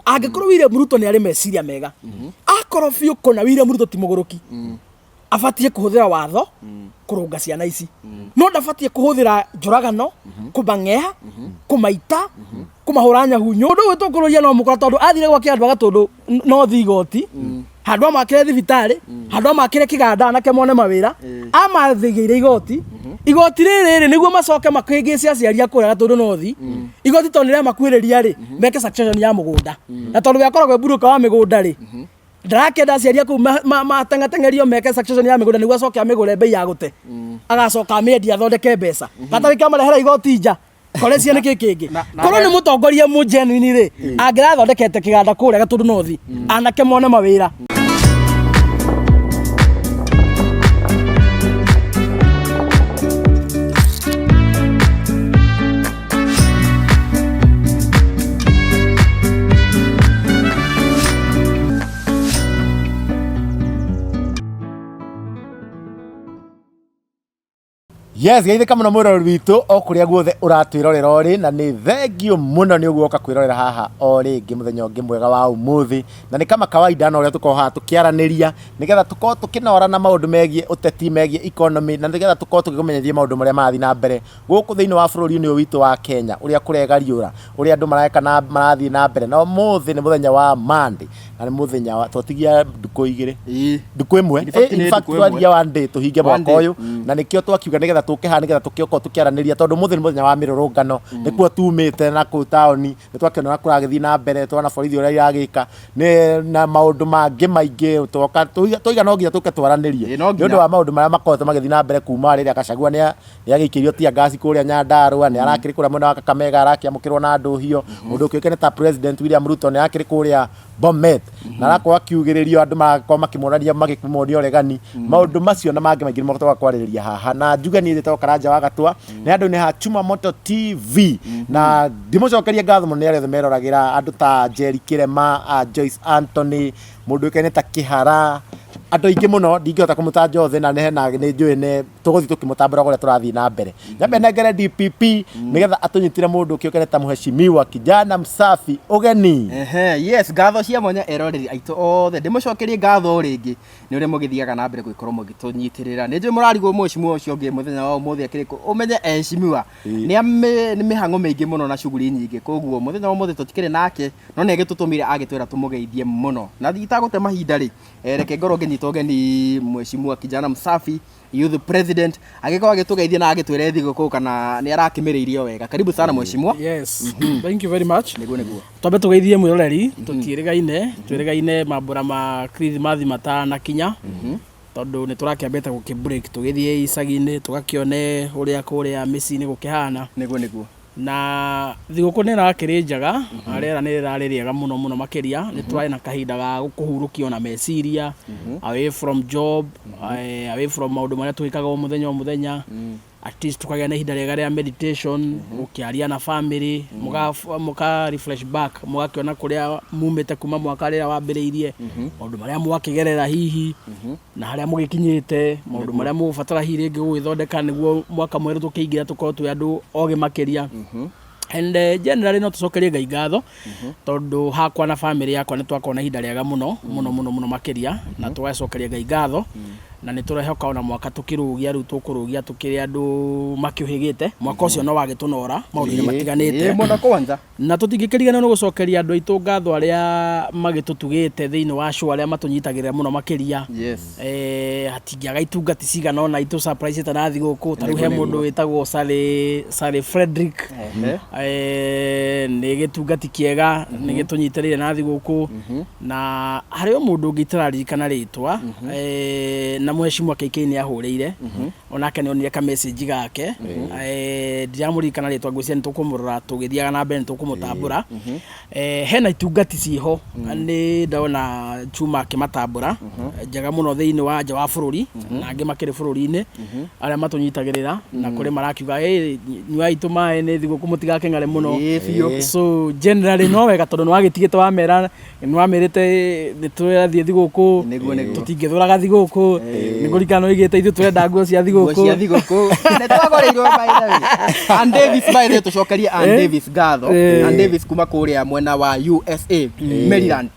Angĩkorwo William Ruto nĩ arĩ meciria mega, akorwo biũ kũna William Ruto ti mũgũrũki, abatiĩ kũhũthĩra watho kũrũnga ciana ici, no ndabatiĩ kũhũthĩra njũragano, kũmang'ea, kũmaita, kũmahũra nyahunyu. Ũndũ ũyũ tũkũrũria no mũkora, tondũ athire gwake andũ a Gatũndũ no thi igoti, handũ amakĩre thibitarĩ, handũ amakĩre kĩganda anake mone mawĩra, amathigĩire igoti. Igoti rĩrĩ rĩ nĩguo macoke makĩngĩce aciari a kũrĩa Gatũndũ North igoti, tondũ nĩrĩamakuhĩrĩria rĩ, meke succession ya mũgũnda, na tondũ we akoragwo e mburuka wa mĩgũnda rĩ, ndarakĩenda aciari a kũu matengateng'erio meke succession ya mĩgũnda nĩguo acoke amĩgũre bei ya gũte, agacoka amĩendia athondeke mbeca. Gatarĩ kĩamarehera igoti nja korecia nĩ kĩ kĩngĩ. Korwo nĩ mũtongoria mũ genuine rĩ, angĩrathondekete kĩganda kũrĩa Gatũndũ North, anake mone mawĩra. Yes, geithĩka mũno mwĩroreri witũ o kũrĩa guothe ũratwĩrorera ũrĩ, na nĩ thengio mũno nĩ ũguo woka kwĩrorera haha o rĩngĩ mũthenya ũngĩ mwega wa ũmũthĩ. Na nĩ kama kawaida na ũrĩa tũkoragwo haha tũkĩaranĩria nĩgetha tũkorwo tũkĩnorana maũndũ megiĩ ũteti, megiĩ economy, na nĩgetha tũkorwo tũgĩkũmenyithia maũndũ marĩa marathiĩ na mbere gũkũ thĩinĩ wa bũrũri-inĩ ũyũ witũ wa Kenya, ũrĩa kũregariũra, ũrĩa andũ mareka na marathiĩ na mbere. Na ũmũthĩ nĩ mũthenya wa Monday, na nĩ mũthenya wa twatigia ndukũ igĩrĩ, ndukũ ĩmwe. In fact, Eh, nĩ in fact ndukũ ĩmwe. twatigia one day tũhinge One mwaka day, ũyũ, na nĩkĩo twakiuga nĩgetha tũke haha nĩgetha tũkĩokorwo tũkĩaranĩria, tondũ ũmũthĩ nĩ mũthenya wa mĩrũrũngano. Nĩkuo tumĩte na kũu taũni, nĩ twakĩona ũrĩa kũragĩthiĩ na mbere, twona borithi ũrĩa iragĩka nĩ na maũndũ mangĩ maingĩ. Twoka twaiga no nginya tũke twaranĩrie Ĩ, no nĩ ũndũ nginya. wa maũndũ marĩa makoretwo magĩthiĩ na mbere kuma rĩrĩa Gachagua nĩ agĩikĩirio tear gas kũrĩa Nyandarua, nĩ arakĩrĩ kũrĩa mwena wa Kakamega arakĩamũkĩrwo na ndũhio. Mũndũ ũkĩũĩkaine ta President William Ruto nĩ arakĩrĩ kũrĩa Bomet na arakorwo akiugĩrĩrio, andũ marakorwo makĩmuonania makĩmuonia ũregani. Maũndũ macio na mangĩ maingĩ nĩmo tũgoka kwarĩrĩria haha, na njuge niĩ njĩtagwo Karanja wa Gatwa, nĩ andũ nĩ ha Chuma Moto TV, na ndimũcokerie ngatho mũno nĩ arĩa othe meroragĩra, andũ ta Jerry Kĩrema, Joyce Anthony, mũndũ ũĩkaine ta Kĩhara, andũ aingĩ mũno ndingĩhota kũmũtanja othe, na hena nĩ njũĩ nĩ tũgũthiĩ tũkĩmũtambũraga ũrĩa tũrathiĩ na mbere. Nyambe nengere DPP nĩgetha atũnyitĩre mũndũ ũkĩũkene ta mheshimiwa kijana msafi ũgeni. Ehe, yes, ngatho cia mwanya eroreri aitũ othe. Ndĩmũcokerie ngatho o rĩngĩ nĩ ũrĩa mũgĩthiaga na mbere gũgĩkorwo mũgĩtũnyitĩrĩra. Nĩ njũĩ mũrarigwo mheshimiwa ũcio ũngĩ mũthenya wa ũmũthĩ akĩrĩ kũ. Ũmenye eheshimiwa nĩ nĩ mĩhang'o mĩingĩ mũno na shughuli nyingĩ, koguo mũthenya wa ũmũthĩ tũtikĩrĩ nake, no nĩ agĩtũtũmire agĩtwĩra tũmũgeithie mũno. Na itagũte mahinda rĩ, reke ngorwo ngĩnyita ũgeni mheshimiwa kijana msafi, youth president, agĩkorwo agĩtũgeithia na agĩtwĩre thigũkũ kana nĩ arakĩmĩrĩirio wega. Karibu sana mheshimiwa. Yes, thank you very much. Nĩguo nĩguo. Twambe tũgeithie mwĩroreri, tũtiĩrĩgaine, twĩrĩgaine mambũra ma Kirithimathi matanakinya, tondũ nĩ tũrakĩambĩte gũkĩ break tũgĩthiĩ icagi-inĩ tũgakĩone ũrĩa kũrĩa mĩciĩ-inĩ gũkĩhana. Nĩguo nĩguo. Na thigũkũ nĩ ĩrakĩrĩ njega, rĩera nĩ rĩrarĩ rĩega mũno mũno makĩria. Nĩ tũrarĩ na kahinda ga kũhurũkia ona meciria, away from job, away from maũndũ marĩa twĩkaga o mũthenya o mũthenya. At least tũkagĩa na ihinda rĩega rĩa meditation, gũkĩaria na family, mũka refresh back, mũgakĩona kũrĩa mumĩte kuma mwaka rĩrĩa wambĩrĩirie, maũndũ marĩa mwakĩgerera hihi, na harĩa mũgĩkinyĩte, maũndũ marĩa mũgũbatara hihi rĩngĩ gũgĩthondeka nĩguo mwaka mwerũ tũkĩingĩra tũkorwo twĩ andũ ogĩ makĩria. And generally no tũcokerie Ngai ngatho, tondũ hakwa na family yakwa nĩ twakorwo na ihinda rĩega mũno mũno mũno mũno makĩria, na tũgacokeria Ngai ngatho, na nĩ tũrehoka ona mwaka tũkĩrũgia rĩu tũkũrũgia tũkĩrĩ andũ makĩũhĩgĩte. Mwaka ũcio no wagĩtũnora maũndũ-inĩ matiganĩte. Mũno kwanza. Na tũtingĩkĩriganĩrwo nĩ gũcokeria andũ aitũ ngatho arĩa magĩtũtugĩte thĩinĩ wa show, arĩa matũnyitagĩrĩra mũno makĩria. Hatingĩaga itungati cigana ũna itũ surprise na thigũkũ. Ta rĩu he mũndũ wĩtagwo Sally, Sally Frederick. Nĩ gĩtungati kĩega, nĩ gĩtũnyitĩrĩire na thigũkũ. Na harĩ o mũndũ ũngĩ itararirikana rĩtwa, na mheshimiwa KK nĩ ahũrĩire. Onake nĩ onire ka message gake. Ndiramũririkana rĩtwa, ngwĩciria nĩ tũkũmũrora tũgĩthiaga na mbere, nĩ tũkũmũtambũra. Hena itungati ciĩho, nĩ ndona Chuma akĩmatambũra njega mũno thĩinĩ wa nja wa bũrũri, na angĩ makĩrĩ bũrũri-inĩ arĩa matũnyitagĩrĩra, na kũrĩ marakiuga, "Hey, nyuai tũmaĩ, nĩ thigũkũ, mũtigakĩng'are mũno." Ĩĩ, biũ. So generally no wega, tondũ nĩ wagĩtigĩte wamera, nĩ wamĩrĩte nĩ tũrathiĩ thigũkũ, Nĩguo, nĩguo. tũtingĩthũraga thigũkũ. Nĩ kũringana oigĩte ithuĩ tũrenda nguo cia Nguo thigũkũ. Cia thigũkũ nĩ twagũrĩirwo, by the way. Ann Davis, by the way, tũcokerie Ann Davis ngatho. Ann Davis kuma kũrĩa mwena wa USA, Maryland.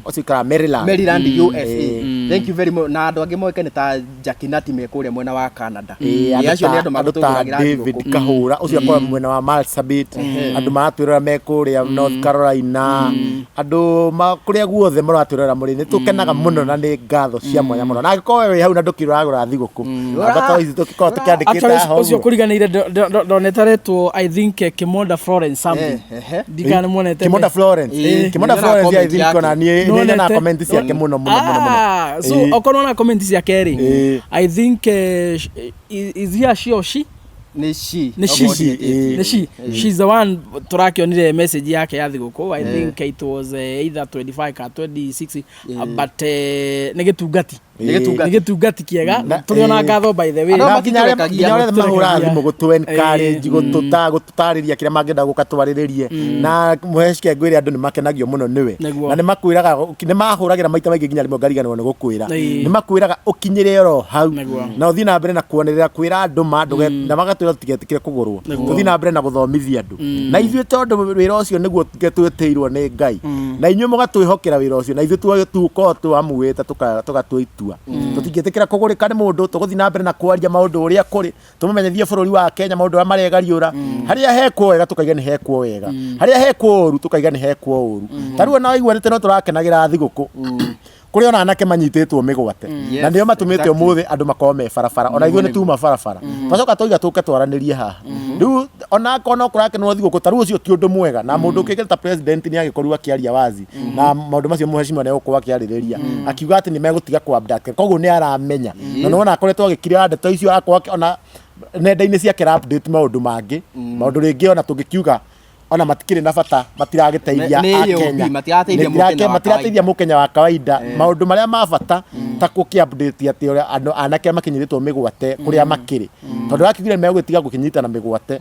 Ũcio ikaraga Maryland. Maryland, USA. Thank you very much. Na andũ angĩ moĩkaine ta Jackie me kũrĩa mwena wa Canada. Andũ Acio nĩ andũ andũ ta matũgũragĩra David thigũkũ. Kahũra ũcio akoragwo mwena wa Marsabit, andũ maratwĩrora me kũrĩa North Carolina, andũ kũrĩa guothe mũratwĩrora mũrĩ, nĩ tũkenaga mũno na nĩ ngatho cia mwanya mũno. Na angĩkorwo we wĩ hau na ndũkĩrĩ ũragũra thigũkũ, namba to ici tũgĩkorwo tũkĩandĩkĩte Actually, haha ũcio ũguo. kũriganĩire ndonete aretwo, I think, Kimonda Florence something. Ehe. Ndikana nĩmuonete. Kimonda Florence. Kimonda Nĩnyonaga Florence, I comment think yake. ona niĩ nĩ nyonaga comment ciake mũno mũno mũno mũno. Ah, so okorwo na comment ciake rĩ, I think is he a she or she? Nĩ she. Nĩ she. Okorwo ndiĩtĩtie. Nĩ she. She's the one tũrakĩonire message yake ya thigũkũ. I think it was either 25 ka 26, but nĩ gĩtungati. Nĩ gĩtungati. Nĩ gĩtungati kĩega. Tũrĩ ona ngatho, by the way. Andũ Na nginya arĩa matitũrekagia. nginya arĩa mahũraga Matitũrekagia. thimũ gũtũ encourage, gũtũtarĩria kĩrĩa mangĩenda gũka twarĩrĩrie na mũhecike, ngwĩre andũ nĩ makenagio mũno nĩwe. Na nĩ makwĩraga, nĩ mahũragĩra maita maingĩ nginya rĩmwe ngariganĩrwo nĩ gũkwĩra. Nĩ makwĩraga ũkinyĩre oro hau na ũthiĩ na mbere na kuonerera kwĩra andũ ma ndũge, na magatwĩra tũtigetĩkĩre kũgũrwo, tũthiĩ na mbere na gũthomithia andũ. Na ithuĩ tondũ wĩra ũcio nĩguo twĩtĩirwo nĩ Ngai na inyuĩ mũgatwĩhokera wĩra ũcio, na ithuĩ tukorwo twamuĩte tũgatua itua, tũtingĩtĩkĩra kũgũrĩka nĩ mũndũ. Tũgũthiĩ na mbere na kwaria maũndũ ũrĩa kũrĩ, tũmũmenyithie bũrũri wa Kenya maũndũ arĩa maregariũra. Harĩa hekwo wega tũkaiga nĩ hekwo wega, harĩa hekwo ũru tũkaiga nĩ hekwo ũru. Ta rĩu ona waigua nĩ no tũrakenagĩra thigũkũ, kũrĩ ona anake manyitĩtwo mĩgwate na nĩo matũmĩte ũmũthĩ andũ makorwo me barabara. Ona ithuĩ nĩ tuma barabara, twacoka twaiga tũke twaranĩrie haha. Rĩu ona akorwo no kũrakenwo thigũkũ, ta rĩu ũcio ti ũndũ mwega, na mũndũ ũkĩte ta president nĩ agĩkorirwo akĩaria wazi na maũndũ macio. Mũhecimiwa nĩ egũkorwo akĩarĩrĩria akiuga atĩ nĩ megũtiga kũ abduct, koguo nĩ aramenya na nĩ wona akoretwo agĩkirĩra ndeto icio, arakorwo ona nenda-inĩ ciake ra update maũndũ mangĩ, maũndũ rĩngĩ ona tũngĩkiuga ona matikĩrĩ na bata, matiragĩteithia Nĩ Akenya. AOB, matirateithia Mũkenya wa Matirateithia Mũkenya wa kawaida. Maũndũ marĩa ma bata ta gũkĩ update atĩ ũrĩa andũ anake makinyĩrĩtwo mĩgwate kũrĩa makĩrĩ, tondũ akiugire megũtiga gũkĩnyitana mĩgwate,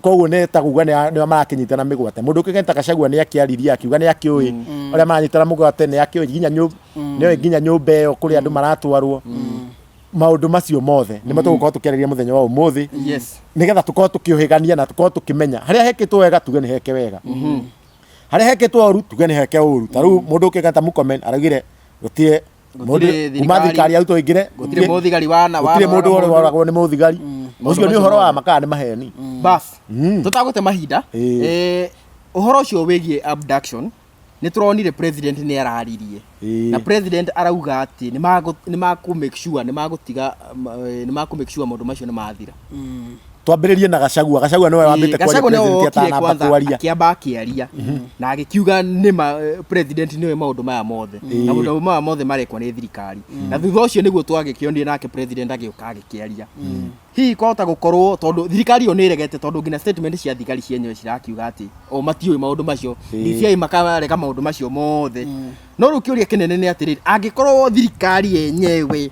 koguo nĩ ta kuga nĩo marakĩnyitana mĩgwate. Mũndũ ũkĩgeta Gachagua nĩ akĩaririe akiuga nĩ akĩũĩ ũrĩa maranyitana mũgwate, nĩ akĩũĩ nginya nĩoĩ nginya nyũmba ĩyo kũrĩa andũ maratwarwo. Maũndũ macio mothe nĩmo tũgũkorwo tũkĩarĩria mũthenya wa ũmũthĩ, nĩgetha tũkorwo tũkĩũhĩgania na tũkorwo tũkĩmenya harĩa hekĩtwo wega tuge nĩ heke wega, harĩa hekĩtwo ũru tuge nĩ heke ũru. Ta rĩu mũndũ ũkĩgeta Murkomen araugire gũtirĩ Gũtirĩ kuma thirikari ya Ruto ĩingĩre gũtirĩ mũthigari wana gũtirĩ mũndũ woragwo nĩ mũthigari. Ũcio nĩ ũhoro wa ma kana nĩ maheni? Bas, tũtagũte mahinda, ũhoro ũcio wĩgiĩ abduction, nĩ tũronire president nĩ araririe na president arauga atĩ nĩ makũ make sure nĩ magũtiga, nĩ makũ make sure maũndũ macio nĩ mathira. Twambĩrĩrie na Gachagua. Gachagua nĩwe wambĩte kwaria Gachagua nĩwe president wokire atanamba kwanza kwaria. Akĩamba akĩaria na agĩkiuga nĩma president nĩwe maũndũ maya mothe na maũndũ maya mothe marekwo nĩ thirikari, na thutha ũcio nĩguo twagĩkĩonire nake president agĩũka agĩkĩaria. Hihi kwahota gũkorwo tondũ thirikari ĩyo nĩ ĩregete, tondũ nginya statement cia thigari cienyewe cirakiuga atĩ o matiũĩ maũndũ macio, DCI makarega maũndũ macio mothe. No rĩu kĩũria kĩnene nĩ atĩrĩrĩ, angĩkorwo thirikari yenyewe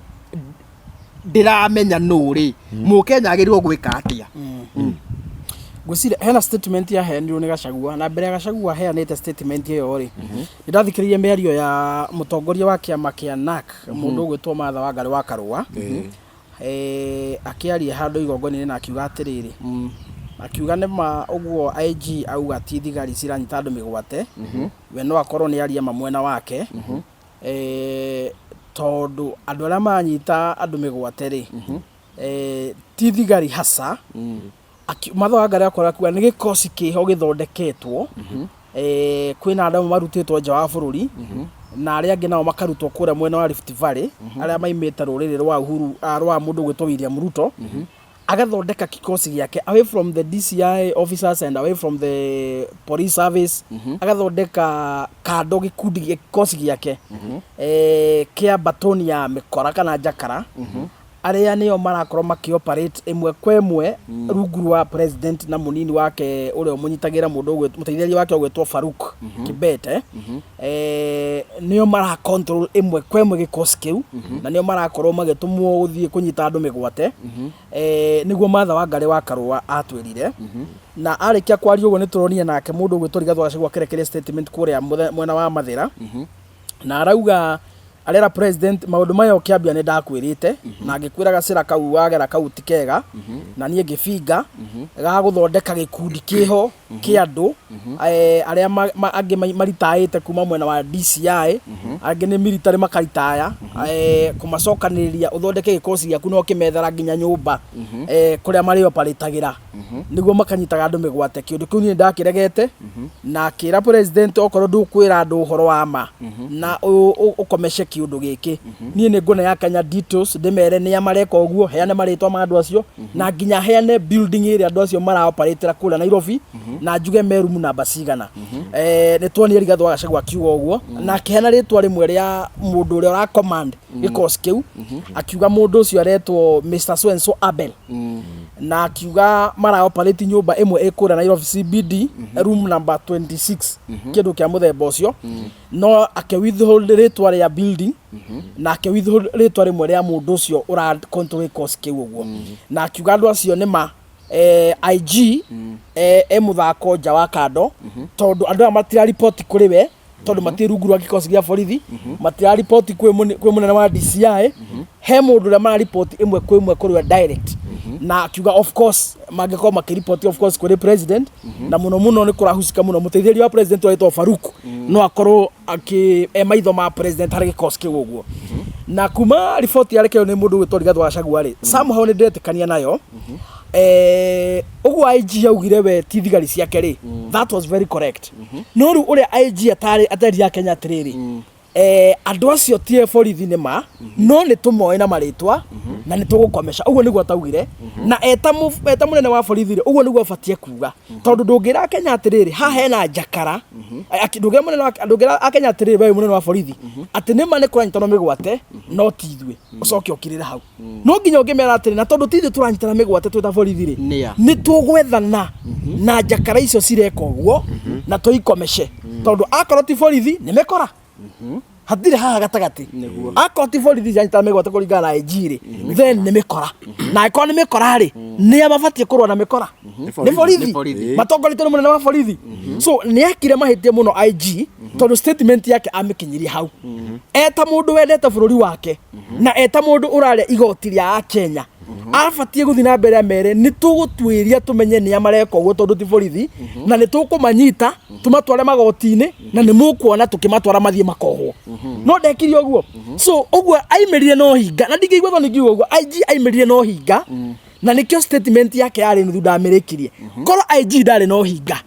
ndĩramenya nũ rĩ, Mũkenya agĩrĩirwo gwĩka atĩa? Ngwĩciria hena statement yaheanirwo nĩ Gachagua, na mbere ya Gachagua aheanĩte statement ĩyo rĩ, nĩ ndathikĩrĩirie mĩario ya mũtongoria wa kĩama kĩa NARC, mũndũ ũgwĩtwo Martha Wangari wa Karũa, akĩaria handũ igongona-inĩ na akiuga atĩrĩrĩ, akiuga nĩ ma ũguo IG auga ti thigari ciranyita andũ mĩgwate, we no akorwo nĩ aria ma mwena wake, tondũ andũ arĩa maranyita andũ mĩgwate rĩ, ti thigari hasa. Martha Wangari akorwo akiuga nĩ gĩkosi kĩho gĩthondeketwo, kwĩna andũ amwe marutĩtwo nja wa bũrũri na arĩa angĩ nao makarutwo kũrĩa mwena wa Rift Valley, arĩa maimĩte rũrĩrĩ rwa Uhuru, rwa mũndũ ũgwĩtwo William Ruto, agathondeka kikosi gĩake away from the DCI officers and away from the police service, agathondeka kando gĩkundi gĩkosi gĩake kĩa batoni ya mĩkora kana njakara, arĩa nĩo marakorwo makĩoperate ĩmwe kwa ĩmwe rungu rwa president na mũnini wake ũrĩa ũmũnyitagĩra, mũndũ mũteithĩrĩria wake ũgwĩtwo Faruk Kibete. Nĩo mara control ĩmwe kwa ĩmwe gĩkosi kĩu na nĩo marakorwo magĩtũmwo gũthiĩ kũnyita andũ mĩgwate. Nĩguo Martha Wangari wa Karũa atwĩrire. Na arĩkia kwaria ũguo, nĩ tũronire nake mũndũ ũgwĩtwo Rigathĩ wa Gachagua akĩrekereria statement kũrĩa mwena wa Mathĩra, na arauga Arera president maũndũ maya ũkĩambia nĩ ndakwĩrĩte na ngĩkwĩra gacĩra kau wagera kau ti kega na niĩ ngĩbinga ga gũthondeka gĩkundi kĩho kĩa andũ arĩa angĩ maritaĩte kuma mwena wa DCI, angĩ nĩ military makaritaya, kũmacokanĩrĩria ũthondeke gĩkosi gĩaku na ũkĩmethera nginya nyũmba kũrĩa marĩoparĩtagĩra nĩguo makanyitaga andũ mĩgwate. Kĩũndũ kĩu niĩ ndakĩregete na akĩra president okorwo ndũkwĩra andũ ũhoro wa ma na ũkomece kĩũndũ gĩkĩ, niĩ nĩ nguona ya Kenya details ndĩmere nĩa mareka ũguo, heane marĩtwa ma andũ acio na nginya heane building ĩrĩa andũ acio maraoparĩtĩra kũrĩa Nairobi na njuge me room namba cigana. Nĩ tuonire Rigathĩ wa Gachagua akiuga ũguo na akĩheana rĩtwa rĩmwe rĩa mũndũ ũrĩa ũra command gĩkosi kĩu, akiuga mũndũ ũcio aretwo Mr so and so Abel, na akiuga mara operate nyũmba ĩmwe ĩ kũrĩa Nairobi CBD, room number 26, kĩndũ kĩa mũthemba ũcio, no ake withhold rĩtwa rĩa building na ake withhold rĩtwa rĩmwe rĩa mũndũ ũcio ũra control gĩkosi kĩu ũguo, na akiuga andũ acio nĩ ma IG e mũthako nja wa kando, tondũ andũ aya matiraripoti kũrĩ we, tondũ matirĩ rungu rwa gĩkosi gĩa borithi, matiraripoti kwĩ mũnene wa DCI, he mũndũ ũrĩa mararipoti ĩmwe kwĩ ĩmwe kũrĩ we direct. Na akiuga of course mangĩkorwo makĩripoti of course kũrĩ president, na mũno mũno nĩ kũrahusika mũno mũteithĩrĩria wa president ũrĩa Farouk, no akorwo akĩ e maitho ma president harĩ gĩkosi kĩu ũguo. Na kuma riboti yarekererio nĩ mũndũ ũgwĩtwo Rigathĩ wa Gachagua rĩ, somehow nĩ ndĩretĩkania nayo. Ũguo IG augire we ti thigari ciake rĩ, that was very correct. No rĩu ũrĩa IG atarĩ aterire Kenya atĩrĩrĩ, andũ acio ti borithi nĩ ma, no nĩ tũmoĩ na marĩtwa na nĩ tũgũkomesha, ũguo nĩguo ataugire. Na eta mũnene wa borithi rĩ, ũguo nĩguo abatie kuga, tondũ ndũngĩra Kenya atĩrĩrĩ, haha hena njakara, ndũngĩra Akenya atĩrĩrĩ, we wĩ mũnene wa borithi, atĩ nĩma nĩ kũranyitanwo mĩgwate no ti ithuĩ, ũcoke ũkirĩre hau. No nginya ũngĩmera atĩrĩ, na tondũ ti ithuĩ tũranyitana mĩgwate twĩ ta borithi rĩ, Nĩa? Nĩ tũgwethana na njakara icio cireka ũguo na tũikomece, tondũ akorwo ti borithi nĩ mĩkora, hatirĩ haha gatagatĩ. Akorwo ti borithi ciranyitana mĩgwate kũringana na IG rĩ, then nĩ mĩkora, na angĩkorwo nĩ mĩkora rĩ, nĩa mabatiĩ kũrũa na mĩkora? Nĩ borithi. Nĩ borithi. Matongoretio nĩ mũnene wa borithi. So nĩ ekire mahĩtia mũno IG, tondũ statement yake amĩkinyirie hau. Eta mũndũ wendete bũrũri wake na eta mũndũ ũrarĩa igoti rĩa Akenya, abatiĩ gũthiĩ na mbere amere nĩ tũgũtuĩria tũmenye nĩa mareka ũguo, tondũ ti borithi, na nĩ tũkũmanyita tũmatware magoti-inĩ na nĩ mũkuona tũkĩmatwara mathiĩ makohwo. No ndekire ũguo. So ũguo aimĩrire na ũhinga, na ndingĩigua thoni ngiuga ũguo, IG aimĩrire na ũhinga, na nĩkĩo statement yake yarĩ nuthu ndamĩrĩkirie. Korwo IG ndarĩ na ũhinga,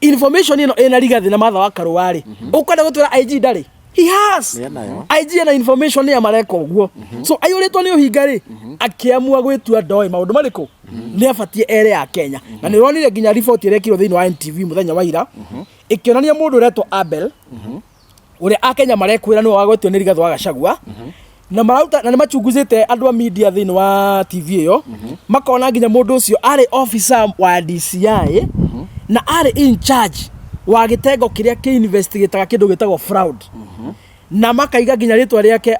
information ĩno ĩna Rigathĩ na Martha wa Karũa rĩ, ũkwenda gũtwĩra IG ndarĩ? He has. Nĩenayo. IG ena information ya mareka ũguo. So aiyũrĩtwo nĩ ũhinga rĩ, akĩamua gwĩtua ndoĩ maũndũ marĩkũ nĩ abatiĩ ere ya Kenya. Na nĩ ũronire nginya riboti ĩrekirwo thĩinĩ wa NTV mũthenya wa ira ĩkĩonania mũndũ ũretwo Abel, ũrĩa Akenya marekwĩra nĩwe wagwetio nĩ Rigathĩ wa Gachagua, na marauta na nĩ machunguzĩte andũ a media thĩinĩ wa TV ĩyo, makona nginya mũndũ ũcio arĩ officer wa DCI na arĩ in charge wa gĩtengo kĩrĩa kĩ investigataga kĩndũ gĩtagwo fraud, na makaiga nginya rĩtwa rĩake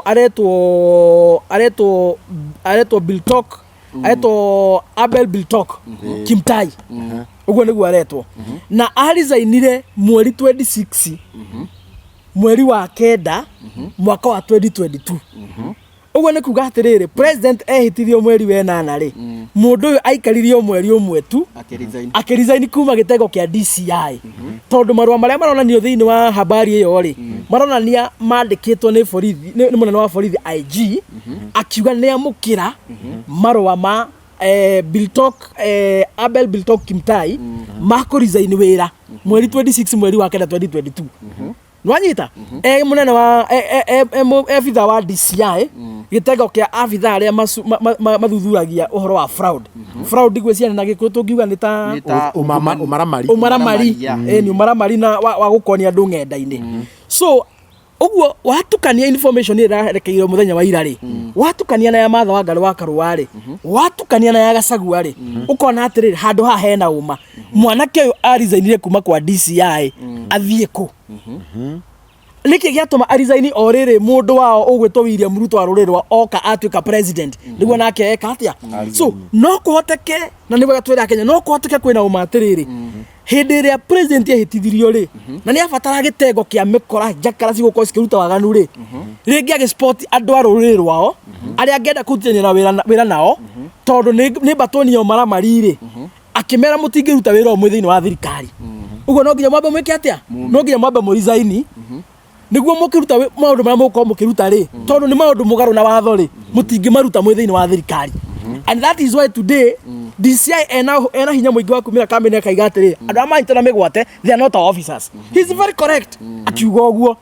aretwo Biltok, aretwo Abel Biltok Kimtai, ũguo nĩguo aretwo, na arizainire mweri 26 mweri wa 9 mwaka wa 2022. Ũguo nĩ kuga atĩrĩrĩ, president ehĩtithio mweri wa 8 rĩ, mũndũ ũyũ aikaririo mweri 1 tu Akĩresign. Akĩresign kuma gĩtengo kĩa DCI, tondũ marũa marĩa maronanio thĩinĩ wa habari ĩyo rĩ, maronania mandĩkĩtwo nĩ borithi, nĩ mũnene wa borithi IG, akiuga nĩ amũkĩra marũa ma Biltok, Abel Biltok Kimtai ma kũresign wĩra mweri 26 mweri wa 9 2022. Nwanyita e mũnene wa e bitha wa DCI, gĩtengo kĩa abitha arĩa mathuthuragia ũhoro wa fraud. Fraud gwĩciana na Gĩkũyũ tũngiuga nĩ ta Nĩ ta Ũmaramari. Ũmaramari. Yeah. Nĩ ũmaramari na wa gũkonia andũ ng'enda-inĩ. So ũguo watukania information ĩrĩa ĩrarekeirwo mũthenya wa ira rĩ, watukania na ya Martha Wangari wa Karũa rĩ, watukania na ya Gachagua rĩ, ũkona atĩrĩrĩ, handũ haha hena ũma. Mwanake ũyũ arizainire kuma kwa DCI athiĩ kũ? Nĩkĩ gĩatũma arizaini o rĩrĩ mũndũ wao ũgwĩtwo William Ruto wa rũrĩrĩ rwa oka atuĩka president nĩguo nake eka atĩa? So no kũhoteke, na nĩ wega twĩre Akenya, no kũhoteke kwĩna ũma atĩrĩrĩ, hĩndĩ ĩrĩa president ehĩtithirio rĩ, na nĩ abatara gĩtengo kĩa mĩkora njakara cigũkorwo cikĩruta waganu rĩ, rĩngĩ agĩspot andũ a rũrĩrĩ rwao arĩa angĩenda kũrutithania na wĩra nao, tondũ nĩ mbatoni ya ũmaramari rĩ, akĩmera mũtingĩruta wĩra ũmwe thĩinĩ wa thirikari, ũguo no nginya mwambe mwĩke atĩa? No nginya mwambe mũrizaini nĩguo mũkĩruta maũndũ marĩa mũgũkorwo mũkĩruta rĩ, tondũ nĩ maũndũ mũgarũ na watho rĩ, mũtingĩmaruta mwĩ thĩinĩ wa thirikari. And that is why today DCI ena hinya mũingĩ wa kumĩra kambĩni akaiga atĩrĩ, andũ arĩa manyitwo na mĩgwate, they are not our officers. He is very correct akiuga ũguo,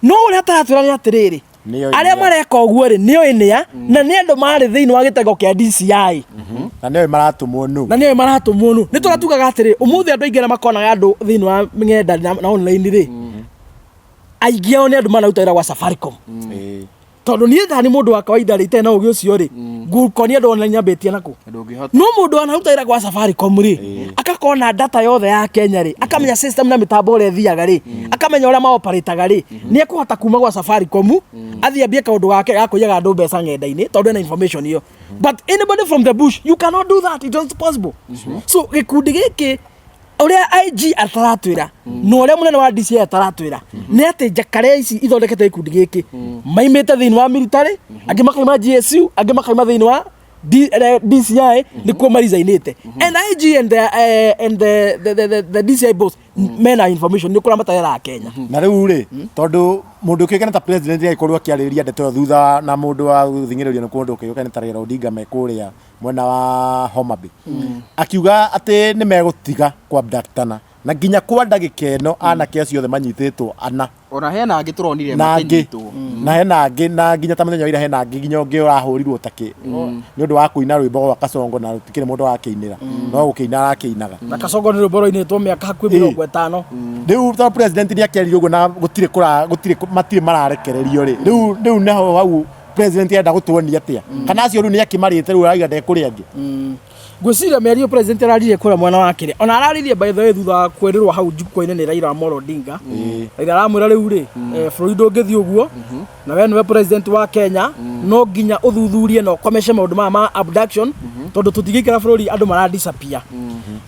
no ũrĩa ataratwĩra nĩ atĩrĩrĩ, Nĩoĩ arĩa nĩa. Mareka ũguo rĩ, nĩoĩ nĩa, na nĩ andũ marĩ thĩinĩ wa gĩtengo kĩa DCI. Na nĩoĩ maratũmwo nũ. Na nĩoĩ maratũmwo nũ. Nĩ tũrĩa tugaga atĩrĩ, ũmũthĩ andũ aingĩ arĩa makonaga andũ thĩinĩ wa ng'enda na online rĩ, aingĩ ao nĩ andũ manaruta wĩra gwa Safaricom. Tondũ niĩ ta nĩ mũndũ wa kawaida rĩ, itarĩ na ũgĩ ũcio rĩ, ngũkonia andũ online nyambĩtie nakũ? Ndũngĩhota. No mũndũ anaruta wĩra gwa Safaricom rĩ, akakorwo na data yothe ya Kenya rĩ, akamenya system na mĩtambo ũrĩa ĩthiaga rĩ, akamenya ũrĩa maoparĩtaga rĩ, nĩ ekũhota kuma gwa Safaricom athiĩ ambie kaũndũ gake ga kũiyaga andũ mbeca ng'enda-inĩ, tondũ ena information ĩyo. But anybody from the bush, you cannot do that. It is not possible. So gĩkundi gĩkĩ, ũrĩa IG ataratwĩra na ũrĩa mũnene wa DCI ataratwĩra nĩ atĩ njakare ici ithondekete gĩkundi gĩkĩ maimĩte thĩinĩ wa military, angĩ makaima GSU, angĩ makaima thĩinĩ wa DCI, nĩkuo marizainĩte. And IG and the DCI boss mena information nĩ kũrĩa matarera Kenya. Na rĩu rĩ, tondũ mũndũ ũkĩũĩkaine ta president agĩkorwo akĩarĩrĩria ndeto ĩyo thutha na mũndũ wa gũthing'ĩrĩrio nĩ kũndũ ũkĩũĩkaine ta Raila Odinga me kũrĩa mwena wa Homa Bay, akiuga atĩ nĩ megũtiga kwabductana, na nginya kwa ndagĩka ĩno anake acio othe manyitĩtwo ana. Ona hena angĩ tũronire Na angĩ makĩnyitwo. Na hena angĩ, na nginya ta mũthenya wa ira hena angĩ nginya ũngĩ ũrahũrirwo ta kĩ nĩ ũndũ wa kũina rwĩmbo rwa Kasongo, na gũtikĩrĩ mũndũ wakĩinĩra, no gũkĩina arakĩinaga. Na Kasongo nĩ rwĩmbo rwainĩtwo mĩaka hakuhĩ 50. Rĩu tondũ president nĩ akĩaririe ũguo na gũtirĩ kũra gũtirĩ matirĩ mararekererio rĩ, rĩu naho hau president arenda gũtuonia atĩa? Kana acio rĩu nĩ akĩmarĩte, rĩu araiga ndekũrĩa angĩ? Ngwĩciria mĩario president araririe kũrĩa mwena wa kĩrĩa ona araririe, by the way, thutha wa kwĩrĩrwo hau jukwaa-inĩ nĩ Raila Amolo Odinga. Raila aramwĩra rĩu rĩ, bũrũri ndũngĩthiĩ ũguo, na we nĩwe president wa Kenya, no nginya ũthuthurie na ũkomece maũndũ maya ma abduction, tondũ tũtingĩikara bũrũri andũ mara disappear.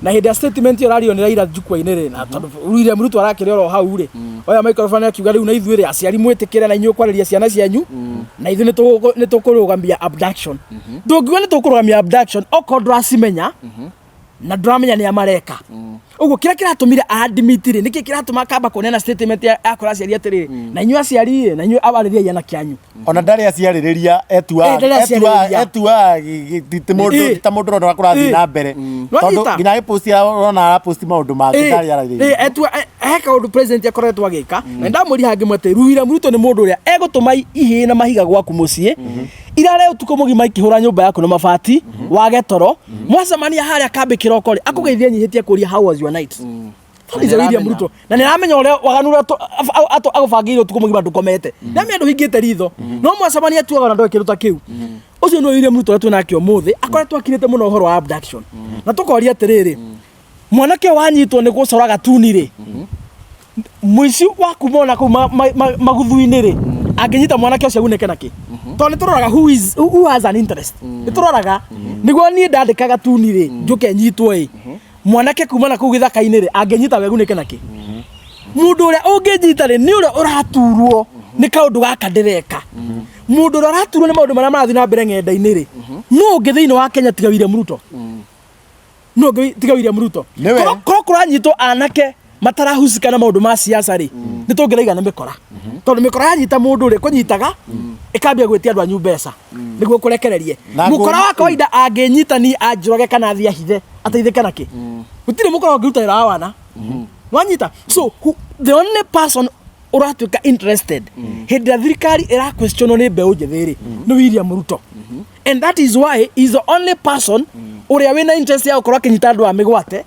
Na hĩndĩ ya statement ĩyo ĩrario nĩ Raila jukwaa-inĩ rĩ, na tondũ William Ruto arakĩrĩ oro hau rĩ, oya microphone akiuga, rĩu na ithuĩ rĩ, aciari mwĩtĩkĩre na inyuĩ kwarĩria ciana cianyu, na ithuĩ nĩ tũkũrũgamia abduction. Ndũngiuga nĩ tũkũrũgamia abduction okorwo ndũracimenya na ndũramenya nĩa mareka ũguo. Kĩrĩa kĩratũmire admit rĩ, nĩkĩ kĩratũma akamba kũneana statement ya kwĩra aciari atĩrĩ, na inyuĩ aciari rĩ, na inyuĩ abarĩriai anake anyu? Ona ndarĩ aciarĩrĩria etua. Ĩ, ndarĩ aciarĩrĩria. Etua ti mũndũ ta mũndũ ũrona kũrathiĩ na mbere, tondũ Nwanyita? nginya agĩposti ũrona araposti maũndũ mangĩ, ndarĩ ararĩrĩria. Etua he kaũndũ president akoretwo agĩka, na ndamwĩria hangĩ mwete William Ruto nĩ mũndũ ũrĩa egũtũma ihĩĩ na mahiga gwaku mũciĩ irare ũtukũ mũgima ikĩhũra nyũmba yaku na mabati, wage toro, mwacemania harĩa kambĩ kĩroko rĩ, akũgeithia nyihĩtie kũria, "How was your night?" That is Na William nĩaramenya. Ruto, na nĩaramenya ũrĩa waganu ũrĩa agũbangĩire ũtukũ mũgima ndũkomete, nĩamenya ndũhingĩte ritho, no mwacemania tuaga na ndoĩ kĩndũ ta kĩu. Ũcio nĩwe William Ruto ũrĩa twĩnake ũmũthĩ, akoretwo akirĩte mũno ũhoro wa abduction. Na tũkoria atĩrĩrĩ, mwanake ũyũ wanyitwo nĩ gũcora gatuni rĩ, mũici wa kuma ona kũu maguthu-inĩ rĩ, angĩnyita mwanake ũcio agunĩke nakĩ? Tondũ nĩ tũroraga who has an interest. Nĩ tũroraga nĩguo niĩ ndandĩka gatuni rĩ, njũke nyitwo ĩ, mwanake kuma na kũu gĩthaka-inĩ rĩ, angĩnyita we agunĩke nakĩ? Mũndũ ũrĩa ũngĩnyita rĩ, nĩ ũrĩa ũraturwo nĩ kaũndũ gaka ndĩreka. Mũndũ ũrĩa ũraturwo nĩ maũndũ marĩa marathiĩ na mbere ng'enda-inĩ rĩ, nũ ũngĩ thĩinĩ wa Kenya tiga William Ruto? Nũ ũngĩ tiga William Ruto? Nĩwe. Korwo kũranyitwo anake matarahusika na maũndũ ma siasa rĩ, nĩ tũngĩraiga nĩ mĩkora, tondũ mĩkora yanyita mũndũ rĩ, kũnyitaga ĩkambia gwĩtia andũ anyu mbeca nĩguo kũrekererie. Mũkora wa kawaida angĩnyita ni anjũrage kana athiĩ ahithe ateithĩke nakĩ? Gũtirĩ mũkora ũngĩruta wĩra wa wana wanyita. So the only person ũratuĩka interested hĩndĩ ĩrĩa thirikari ĩra questionwo nĩ mbeũ njĩthĩ rĩ, nĩ William Ruto. And that is why he is the only person ũrĩa wĩna interest ya gũkorwo akĩnyita andũ a mĩgwate,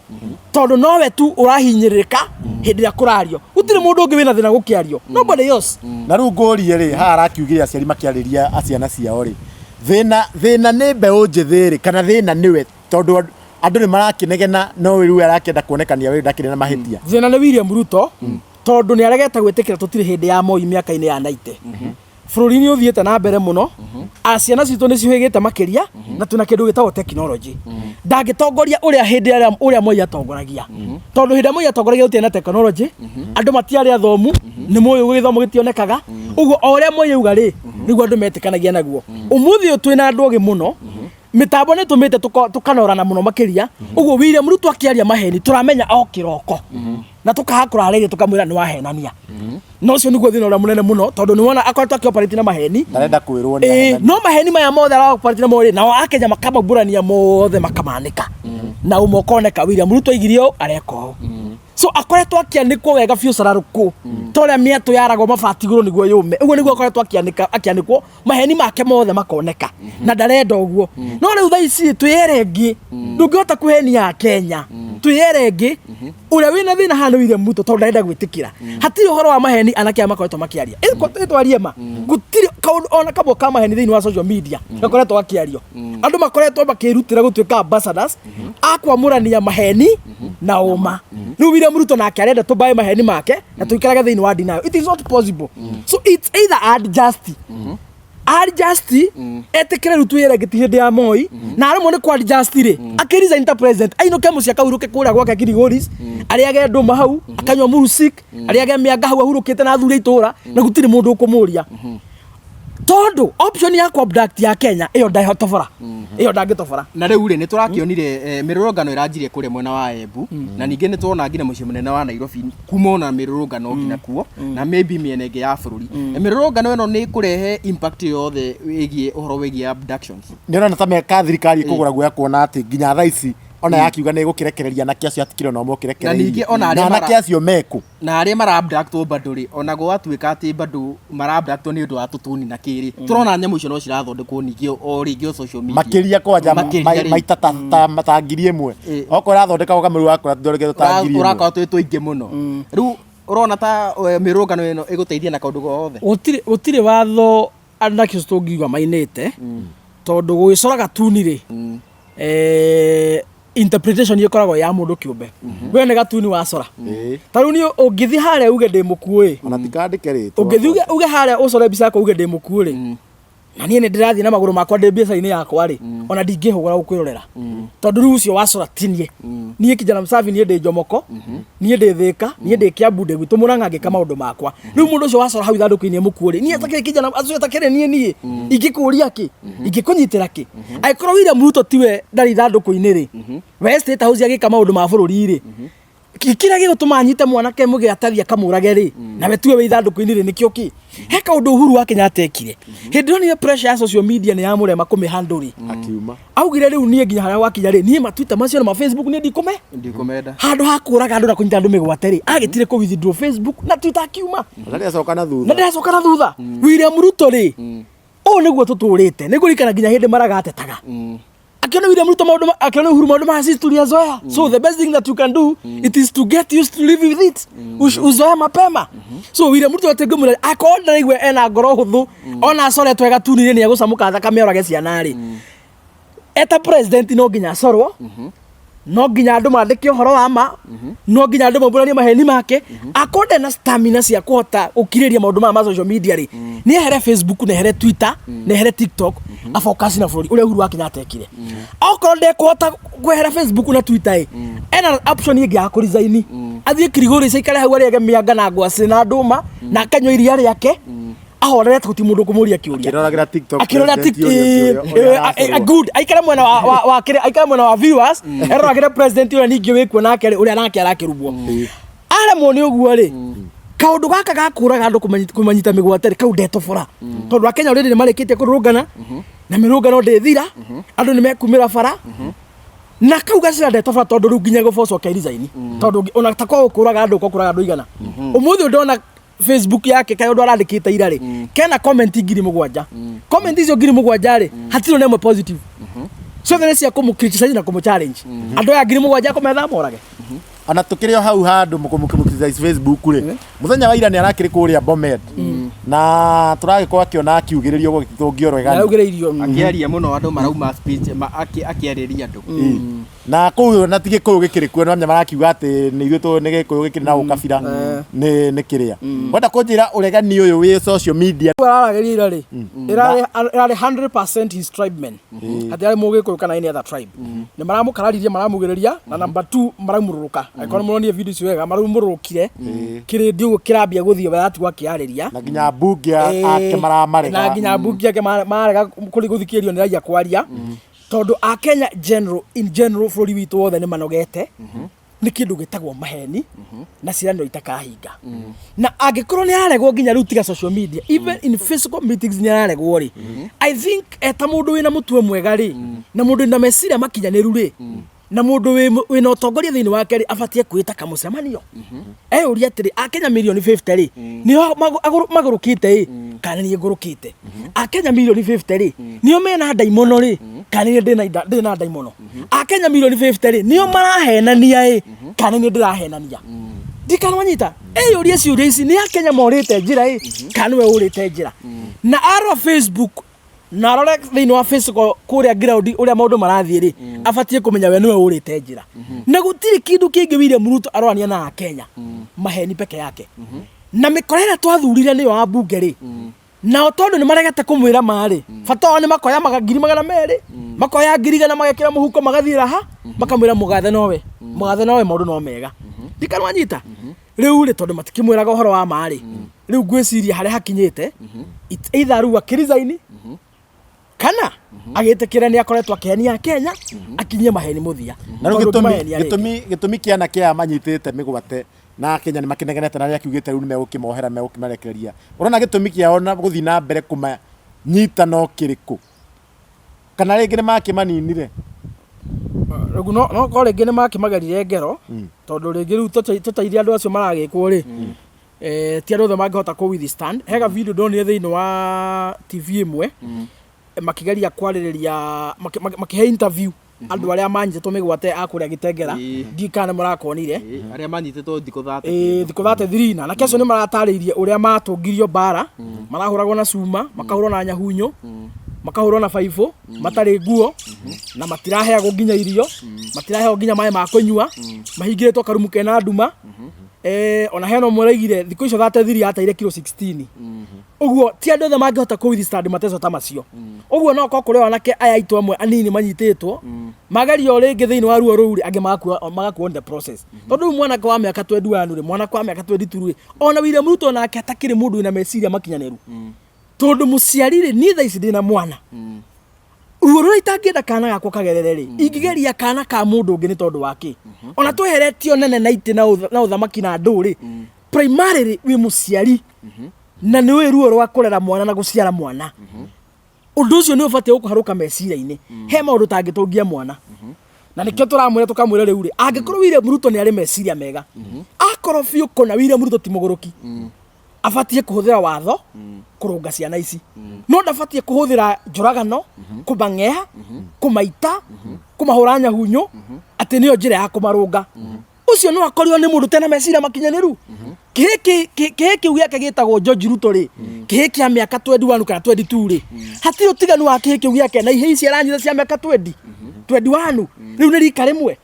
tondũ nowe tu ũrahinyĩrĩrĩka hĩndĩ ĩrĩa kũrario. Gũtirĩ mũndũ ũngĩ wĩna thĩna gũkĩario, nobody else. Na rĩu ngũrie rĩ, haha arakiugire aciari makĩarĩria ciana ciao rĩ, thĩna nĩ mbeũ njĩthĩ rĩ, kana thĩna nĩwe? Tondũ andũ nĩ marakĩnegena, no rĩu arakĩenda kuonekania we ndakĩrĩ na mahĩtia. Thĩna nĩ William Ruto. Tondũ nĩ aregete gwĩtĩkĩra tũtirĩ hĩndĩ ya Moi mĩaka-inĩ ya 90. Bũrũri nĩ ũthiĩte na mbere mũno, a ciana citũ nĩ ciũhĩgĩte makĩria, na twĩna kĩndũ gĩtagwo tekinoronjĩ. Ndangĩtongoria ũrĩa hĩndĩ ĩrĩa ũrĩa Moi atongoragia, tondũ hĩndĩ ĩrĩa Moi atongoragia gũtirĩ na tekinoronjĩ, andũ matiarĩ athomu, nĩ mũĩ ũguo gĩthomo gĩtionekaga. Ũguo o ũrĩa Moi auga rĩ, nĩguo andũ metĩkanagia naguo. Ũmũthĩ ũyũ twĩna andũ ogĩ mũno, mĩtambo nĩ ĩtũmĩte tũkanorana mũno makĩria. Ũguo William Ruto akĩaria maheni tũramenya o kĩroko, na tũkaga kũrarĩria tũkamwĩra nĩ wahenania. Na ũcio nĩguo thĩna ũrĩa mũnene mũno, tondũ nĩ wona akoretwo akĩoperate na maheni. Ndarenda kwĩrwo nĩ Ĩĩ, ahenania. no maheni maya mothe araoperate namo rĩ, nao akenya makamaumbũrania mothe makamanĩka, na ũmwe ũkoneka William Ruto aigire ũũ areka ũũ. So akoretwo akĩanĩkwo wega biũ cararũkũ, ta ũrĩa mĩatũ yaragwo mabati igũrũ nĩguo yũme, ũguo nĩguo akoretwo akĩanĩkwo maheni make mothe makoneka, na ndarenda ũguo. No rĩu thaa ici twĩyere ngĩ, ndũngĩhota kũhenia Akenya. Twĩyere ngĩ, ũrĩa wĩna thĩna haha nĩ William Ruto, tondũ ndarenda gwĩtĩkĩra hatirĩ ũhoro wa maheni anake aya makoretwo makĩaria. Ĩtwarie ma gũtirĩ kaũndũ ona kamwe ka maheni thĩinĩ wa social media gakoretwo gakĩario. Andũ makoretwo makĩrutĩra gũtuĩka ambassadors a kwamũrania maheni na ũma. Rĩu William Ruto nake arenda tũmbae maheni make na tũikarage thĩinĩ wa denial. It is not possible. So it's either adjust adjust, etĩkĩre rĩu twĩre ngĩti hĩndĩ ya Moi, na aremwo nĩ kũ adjust rĩ, akĩresign ta president, ainũke mũciĩ, akahurũke kũrĩa gwake Kilgoris, arĩage ndũma hau, akanyua murusik, arĩage mĩanga hau ahurũkĩte na athuri a itũũra, na gũtirĩ mũndũ ũkũmũria, tondũ option ya ku abduct ya Kenya ĩyo ndahotobora, ĩyo ndangĩtobora. Na rĩu rĩ, nĩ tũrakĩonire mĩrũrũngano ĩranjirie kũrĩa mwena wa Embu, na ningĩ nĩ tuona nginya mũciĩ mũnene wa Nairobi kuma ona mĩrũrũngano nginya kuo, na maybe mĩena ĩngĩ ya bũrũri. Mĩrũrũngano ĩno nĩ ĩkũrehe impact yothe ĩgiĩ ũhoro wĩgiĩ abductions? Nĩ ũrona ta meka thirikari ĩkũgũra guoya, kuona atĩ nginya thaa ici ona yakiuga nĩ ĩgũkĩrekereria anake acio, hatikĩrĩ ona ũmwe Na ningĩ ũkĩrekereirio. ona arĩa Na anake acio meku? Na arĩa mara-abductwo bado rĩ, ona gwatuĩka atĩ bado mara-abductwo nĩ ũndũ wa tũtuni na kĩrĩ, tũrona nyamũ icio no cirathondekwo ningĩ o rĩngĩ o social media. Makĩria kwanja. Makĩria rĩ. Maita ta 1000. Okorwo ĩrathondekagwo kamũru wakora thondeketwo ta 1000. Ũrakora twĩ tũingĩ mũno. Rĩu ũrona ta mĩrũrũngano ĩno ĩgũteithia na kaũndũ gothe? Gũtirĩ watho anake acio tũngiuga mainĩte, tondũ gũgĩcora gatuni rĩ, interpretation ĩkoragwo ya mũndũ kĩũmbe. We nĩ gatuni wacora. Ta rĩu niĩ ũngĩthiĩ harĩa uge ndĩ mũkuũ ĩ, Ona tikandĩke rĩtwa. Ũngĩthiĩ uge harĩa ũcore mbica yakwa uge ndĩ mũkuũ rĩ, na niĩ nĩ ndĩrathiĩ na magũrũ makwa ndĩ mbiacara-inĩ yakwa rĩ, ona ndingĩhũgũra gũkwĩrorera, tondũ rĩu ũcio wacora ti niĩ. Niĩ kijana msafi, niĩ ndĩ Njomoko, niĩ ndĩ Thĩka, niĩ ndĩ Kĩambu, ndĩ gwitũ Mũrang'a ngĩka maũndũ makwa. Rĩu mũndũ ũcio wacora hau ithandũkũ-inĩ mũkuũ rĩ, niĩ atakĩrĩ kijana acio atakĩrĩ niĩ, niĩ ingĩkũria kĩ, ingĩkũnyitĩra kĩ? Angĩkorwo William Ruto tiwe ndarĩ ithandũkũ-inĩ rĩ, we State House agĩka maũndũ ma bũrũri rĩ, kĩrĩa gĩgũtũma anyite mwanake mũgĩ atathiĩ akamũrage rĩ, nawe tiwe wĩ ithandũkũ-inĩ rĩ, nĩkĩo kĩ? He kaũndũ Uhuru wa Kenyatta ekire hĩndĩ ĩyo nĩ pressure ya social media nĩ yamũrema kũmĩhandle rĩ, Akiuma. Augire rĩu niĩ nginya harĩa gwakinya rĩ, niĩ ma Twitter macio na ma Facebook niĩ ndikũme Ndikumenda. Handũ ha kũraga andũ na kũnyita andũ mĩgwate rĩ, agĩtire kũ withdraw Facebook na Twitter, akiuma. Na ndĩracoka na Na thutha. ndĩracoka na thutha. William Ruto rĩ, ũũ nĩguo tũtũrĩte. Nĩ ngũririkana nginya hĩndĩ Maraga atetaga akiona William Ruto maũndũ akiona Uhuru maũndũ maya sisi tuliyazoea. So the best thing that you can do, it is to get used to live with it. Uzoea mapema. So William Ruto atĩ ngũmwĩra, akorwo ndaraigua ena ngoro hũthũ, ona acoretwo gatuni-inĩ nĩ egũcamũka thakame orage ciana rĩ, eta president no nginya acorwo, no nginya andũ mandĩke ũhoro wa ma, no nginya andũ maumbũranie maheni make. Akorwo ndarĩ na stamina cia kũhota gũkirĩrĩria maũndũ maya ma social media rĩ, nĩ ehere Facebook, na ehere Twitter, na ehere TikTok, afocus na bũrũri ũrĩa Uhuru wa Kenyatta ekire. Okorwo ndekũhota kwehera Facebook na Twitter ĩ, ena option ĩngĩ ya kũresign, athiĩ Kilgoris aikare hau, arĩage mĩanga na ngwacĩ na ndũma na akanyua iria rĩake ahorere gũtirĩ mũndũ ũkũmũria kĩũria. Akĩroragĩra TikTok. Akĩrora president ũrĩa ũrĩa aracorwo. Good, aikare mwena wa kĩrĩa, aikare mwena wa viewers, eroragĩre president ũrĩa ningĩ wĩkuo nake rĩ, ũrĩa nake arakĩrumwo. Aremwo nĩ ũguo rĩ, kaũndũ gaka ga kũraga andũ, kũmanyita mĩgwate rĩ, kau ndetobora, tondũ akenya already nĩ marĩkĩtie kũrũrũngana na mĩrũngano ndĩthira, andũ nĩ mekumĩra bara na kau gacĩra. Ndetobora tondũ rĩu nginya gũboco ke resign, tondũ ona ta kwa gũkũraga andũ, ũkũraga andũ igana ũmũthĩ. Ndona Facebook yake kaĩ ũndũ arandĩkĩte ira rĩ, kena comment 7,000. Comment icio 7,000 rĩ, hatirĩ ona ĩmwe positive, ciothe nĩ cia kũmũ criticize na kũmũ challenge. Andũ aya 7,000 kũmetha morage. Ona tukĩrĩ o hau handũ mũkũmũkĩmũkĩza Facebook rĩ, mũthenya wa ira nĩ arakĩrĩ kũrĩa Bomet na tũragĩkorwo akĩona akiugĩrĩrio gũgĩtũngio rwegani. Araugĩrĩirio. Akĩaria mũno, andũ marauma speech akĩarĩria andũ. Na kũu na ti Gĩkũyũ gĩkĩrĩ kuo, nĩwamenya marakiuga atĩ nĩ ithuĩ tũ nĩ Gĩkũyũ gĩkĩrĩ na ũkabira nĩ nĩ kĩrĩa. Wenda kũnjĩra ũregani ũyũ wĩ social media? Araragĩria ira rĩ, ĩrarĩ ĩrarĩ 100% his tribemen, atĩ arĩ Mũgĩkũyũ kana any other tribe, nĩ maramũkararirie, maramugĩrĩria, na number 2 maraumũrũrũka. Angĩkorwo nĩ mũronire video icio wega, maraumũrũrũkire kĩrĩndĩ ũguo kĩrambia gũthiĩ, we atigwo akĩarĩria. Na nginya mbunge ake maramarega. Na nginya mbunge ake marega kũrĩ gũthikĩrĩrio nĩ raia kwaria, tondũ a Kenya general, in general, bũrũri witũ wothe nĩ manogete nĩ kĩndũ gĩtagwo maheni na ciĩranĩro itakahinga. Na angĩkorwo nĩ araregwo nginya rĩu, tiga social media, even in physical meetings nĩ araregwo rĩ, I think eta mũndũ wĩna mũtwe mwega rĩ, na mũndũ wĩna meciria makinyanĩru rĩ, na mũndũ wĩna ũtongoria thĩinĩ wake rĩ, abatie kwĩta kamũcemanio eyũria atĩrĩ, Akenya mirioni 50 rĩ, nĩo magũrũkĩte ĩ, kana niĩ ngũrũkĩte? Akenya mirioni 50 rĩ, nĩo mena ndaimono rĩ, kana niĩ ndĩna ndaimono? Akenya mirioni 50 rĩ, nĩo marahenania ĩ, kana niĩ ndĩrahenania? Ndikana wanyita eyũrie ciũria ici: nĩ Akenya morĩte njĩra ĩ, kana nĩwe ũrĩte njĩra? Na arora Facebook na arore thĩinĩ wa Facebook kũrĩa ground ũrĩa maũndũ marathiĩ rĩ, abatiĩ kũmenya we nĩwe ũrĩte njĩra. Na gũtirĩ kĩndũ kĩngĩ William Ruto arorania na Akenya, maheni peke yake na mĩkora ĩrĩa twathurire nĩyo ambunge rĩ. Nao tondũ nĩ maregete kũmwĩra marĩ bata wao, nĩ makoya 200,000, makoya 100,000, magekĩra mũhuko, magathiĩ raha, makamwĩra mũgathe nowe, mũgathe nowe, maũndũ no mega. Ndikana wanyita rĩu rĩ, tondũ matikĩmwĩraga ũhoro wa ma rĩ, rĩu ngwĩciria harĩa hakinyĩte, it's either rĩu akĩresign kana agĩtĩkĩre nĩ akoretwo akĩhenia Kenya, akinyie maheni mũthia. Na rĩu Tondũ gĩtũmi ndũmahenia rĩngĩ. Gĩtũmi kĩa anake aya manyitĩte mĩgwate na Kenya nĩ makĩnegenete na nĩakiugĩte rĩu nĩ megũkĩmohera, megũkĩmarekereria, ũrona gĩtũmi kĩao na gũthiĩ na mbere kũmanyita no kĩrĩkũ, kana rĩngĩ nĩ makĩmaninire? Rĩu no korwo rĩngĩ nĩ makĩmagerire ngero, tondũ rĩngĩ rĩu tũteithie andũ acio maragĩkwo rĩ, ti andũ othe mangĩhota kũ withstand. Hega video ndonire thĩinĩ wa TV ĩmwe makĩgeria kwarĩrĩria, makĩhe interview andũ arĩa manyitĩtwo mĩgwate a kũrĩa Gĩtengera. Ndiũĩ kana nĩ mũrakonire. Ĩĩ, arĩa manyitĩtwo thikũ 30. Ĩĩ, thikũ 33 na anake acio nĩ maratarĩirie ũrĩa matũngirio mbara, marahũragwo na cuma, makahũrwo na nyahunyo, makahũrwo na baibũ, matarĩ nguo, na matiraheagwo nginya irio, matiraheagwo nginya maĩ ma kũnyua, mahingĩrĩtwo karumu kena nduma. Ona hena ũmwe ũraigire thikũ icio 33 ateire kiro 16. Ũguo ti andũ othe mangĩhota kũ withstand mateco ta macio. Ũguo no korwo kũrĩ anake aya aitũ amwe anini manyitĩtwo, magerio rĩngĩ thĩinĩ wa ruo rũu rĩ, angĩ magakua on the process, tondũ rĩu mwanake wa mĩaka 21 rĩ, mwanake wa mĩaka 22 rĩ, ona William Ruto nake atakĩrĩ mũndũ wĩna meciria makinyanĩru, tondũ mũciari rĩ, niĩ thaa ici ndĩna mwana, ruo rũrĩa itangĩenda kana gakwa kagerere rĩ, ingĩgeria kana ka mũndũ ũngĩ nĩ tondũ wa kĩ? Ona tweheretio nene na itĩ na ũthamaki na andũ rĩ, primarily wĩ mũciari na nĩ ũĩ ruo rwa kũrera mwana na gũciara mwana. Ũndũ ũcio nĩ ũbatiĩ gũkũharũka meciria-inĩ he maũndũ tangĩtũngia mwana. Na nĩkĩo tũramwĩra, tũkamwĩra rĩu rĩ, angĩkorwo William Ruto nĩ arĩ meciria mega, akorwo biũ kũna William Ruto ti mũgũrũki, abatiĩ kũhũthĩra watho kũrũnga ciana ici, no ndabatiĩ kũhũthĩra njũragano, kũmang'ea, kũmaita, kũmahũra nyahunyo atĩ nĩyo njĩra ya kũmarũnga. Ũcio no akorirwo nĩ mũndũ tena meciria makinyanĩru. Kĩhĩ kĩu gĩake gĩtagwo George Ruto rĩ, kĩhĩ kĩa mĩaka 21 kana 22 rĩ, hatirĩ ũtiganu wa kĩhĩ kĩu gĩake na ihĩ ici aranyita cia mĩaka 20, 21. Rĩu nĩ rika rĩmwe.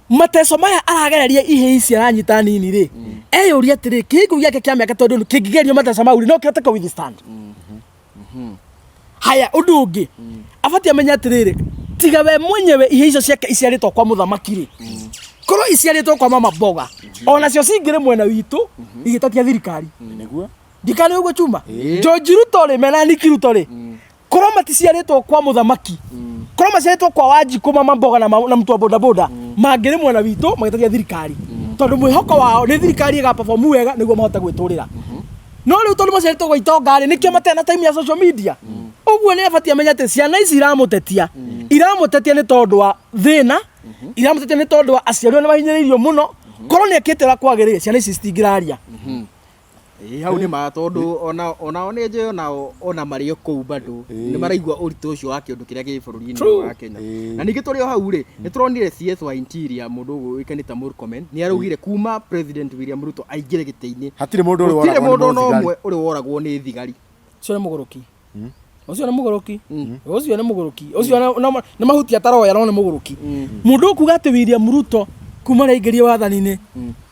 Mateco maya aragereria ihĩ ici aranyita nini rĩ, eyũria atĩrĩ, kĩhĩ kĩu gĩake kĩa mĩaka 21 kĩngĩgerio mateco mau rĩ, no kĩhote kũ withstand? Haya, ũndũ ũngĩ abatiĩ amenye atĩrĩrĩ, tiga we mwenyewe, ihĩ icio ciake iciarĩtwo kwa mũthamaki rĩ, korwo iciarĩtwo kwa mama mboga, onacio cingĩrĩ mwena witũ igĩtatia thirikari. Nĩguo. Ndikane ũguo chuma George Ruto rĩ, mena Nick Ruto rĩ, korwo maticiarĩtwo kwa mũthamaki, korwo maciarĩtwo kwa Wanjikũ, mama mboga na mtu wa bodaboda, mangĩrĩ mwena witũ magĩtatia thirikari, tondũ mwĩhoko wao nĩ thirikari ĩgaperform wega nĩguo mahote gwĩtũrĩra. No rĩu tondũ maciarĩtwo gwa itonga rĩ, nĩkĩo matarĩ na time ya social media. Ũguo nĩ abatiĩ amenye atĩ ciana ici iramũtetia, iramũtetia nĩ tondũ wa thĩna, iramũtetia nĩ tondũ wa aciari nĩ mahinyĩrĩirio mũno. Korwo nĩ ekĩte ũrĩa kwagĩrĩire, ciana ici citingĩraria. Ĩĩ, hau nĩ ma, tondũ ona onao nĩ njũĩ onao ona marĩ o kũu bado nĩ maraigua ũritũ ũcio wa kĩũndũ kĩrĩa gĩ bũrũri-inĩ wa Kenya. Na ningĩ tũrĩ o hau rĩ, nĩ tũronire CS wa Interior, mũndũ ũyũ ũĩkaine ta Murkomen, nĩ araugire kuma President William Ruto aingĩre gĩtĩ-inĩ, hatirĩ mũndũ ũrĩ gũtirĩ woragwo nĩ mũndũ ona mũthigari. ũmwe ũrĩ woragwo nĩ thigari. Ũcio nĩ mũgũrũki. Ũcio nĩ mũgũrũki. Ũcio nĩ mũgũrũki. Ũcio nĩ mahuti ataroya no nĩ mũgũrũki. Mũndũ ũkuga atĩ William Ruto kuma rĩaingĩrie wathani-inĩ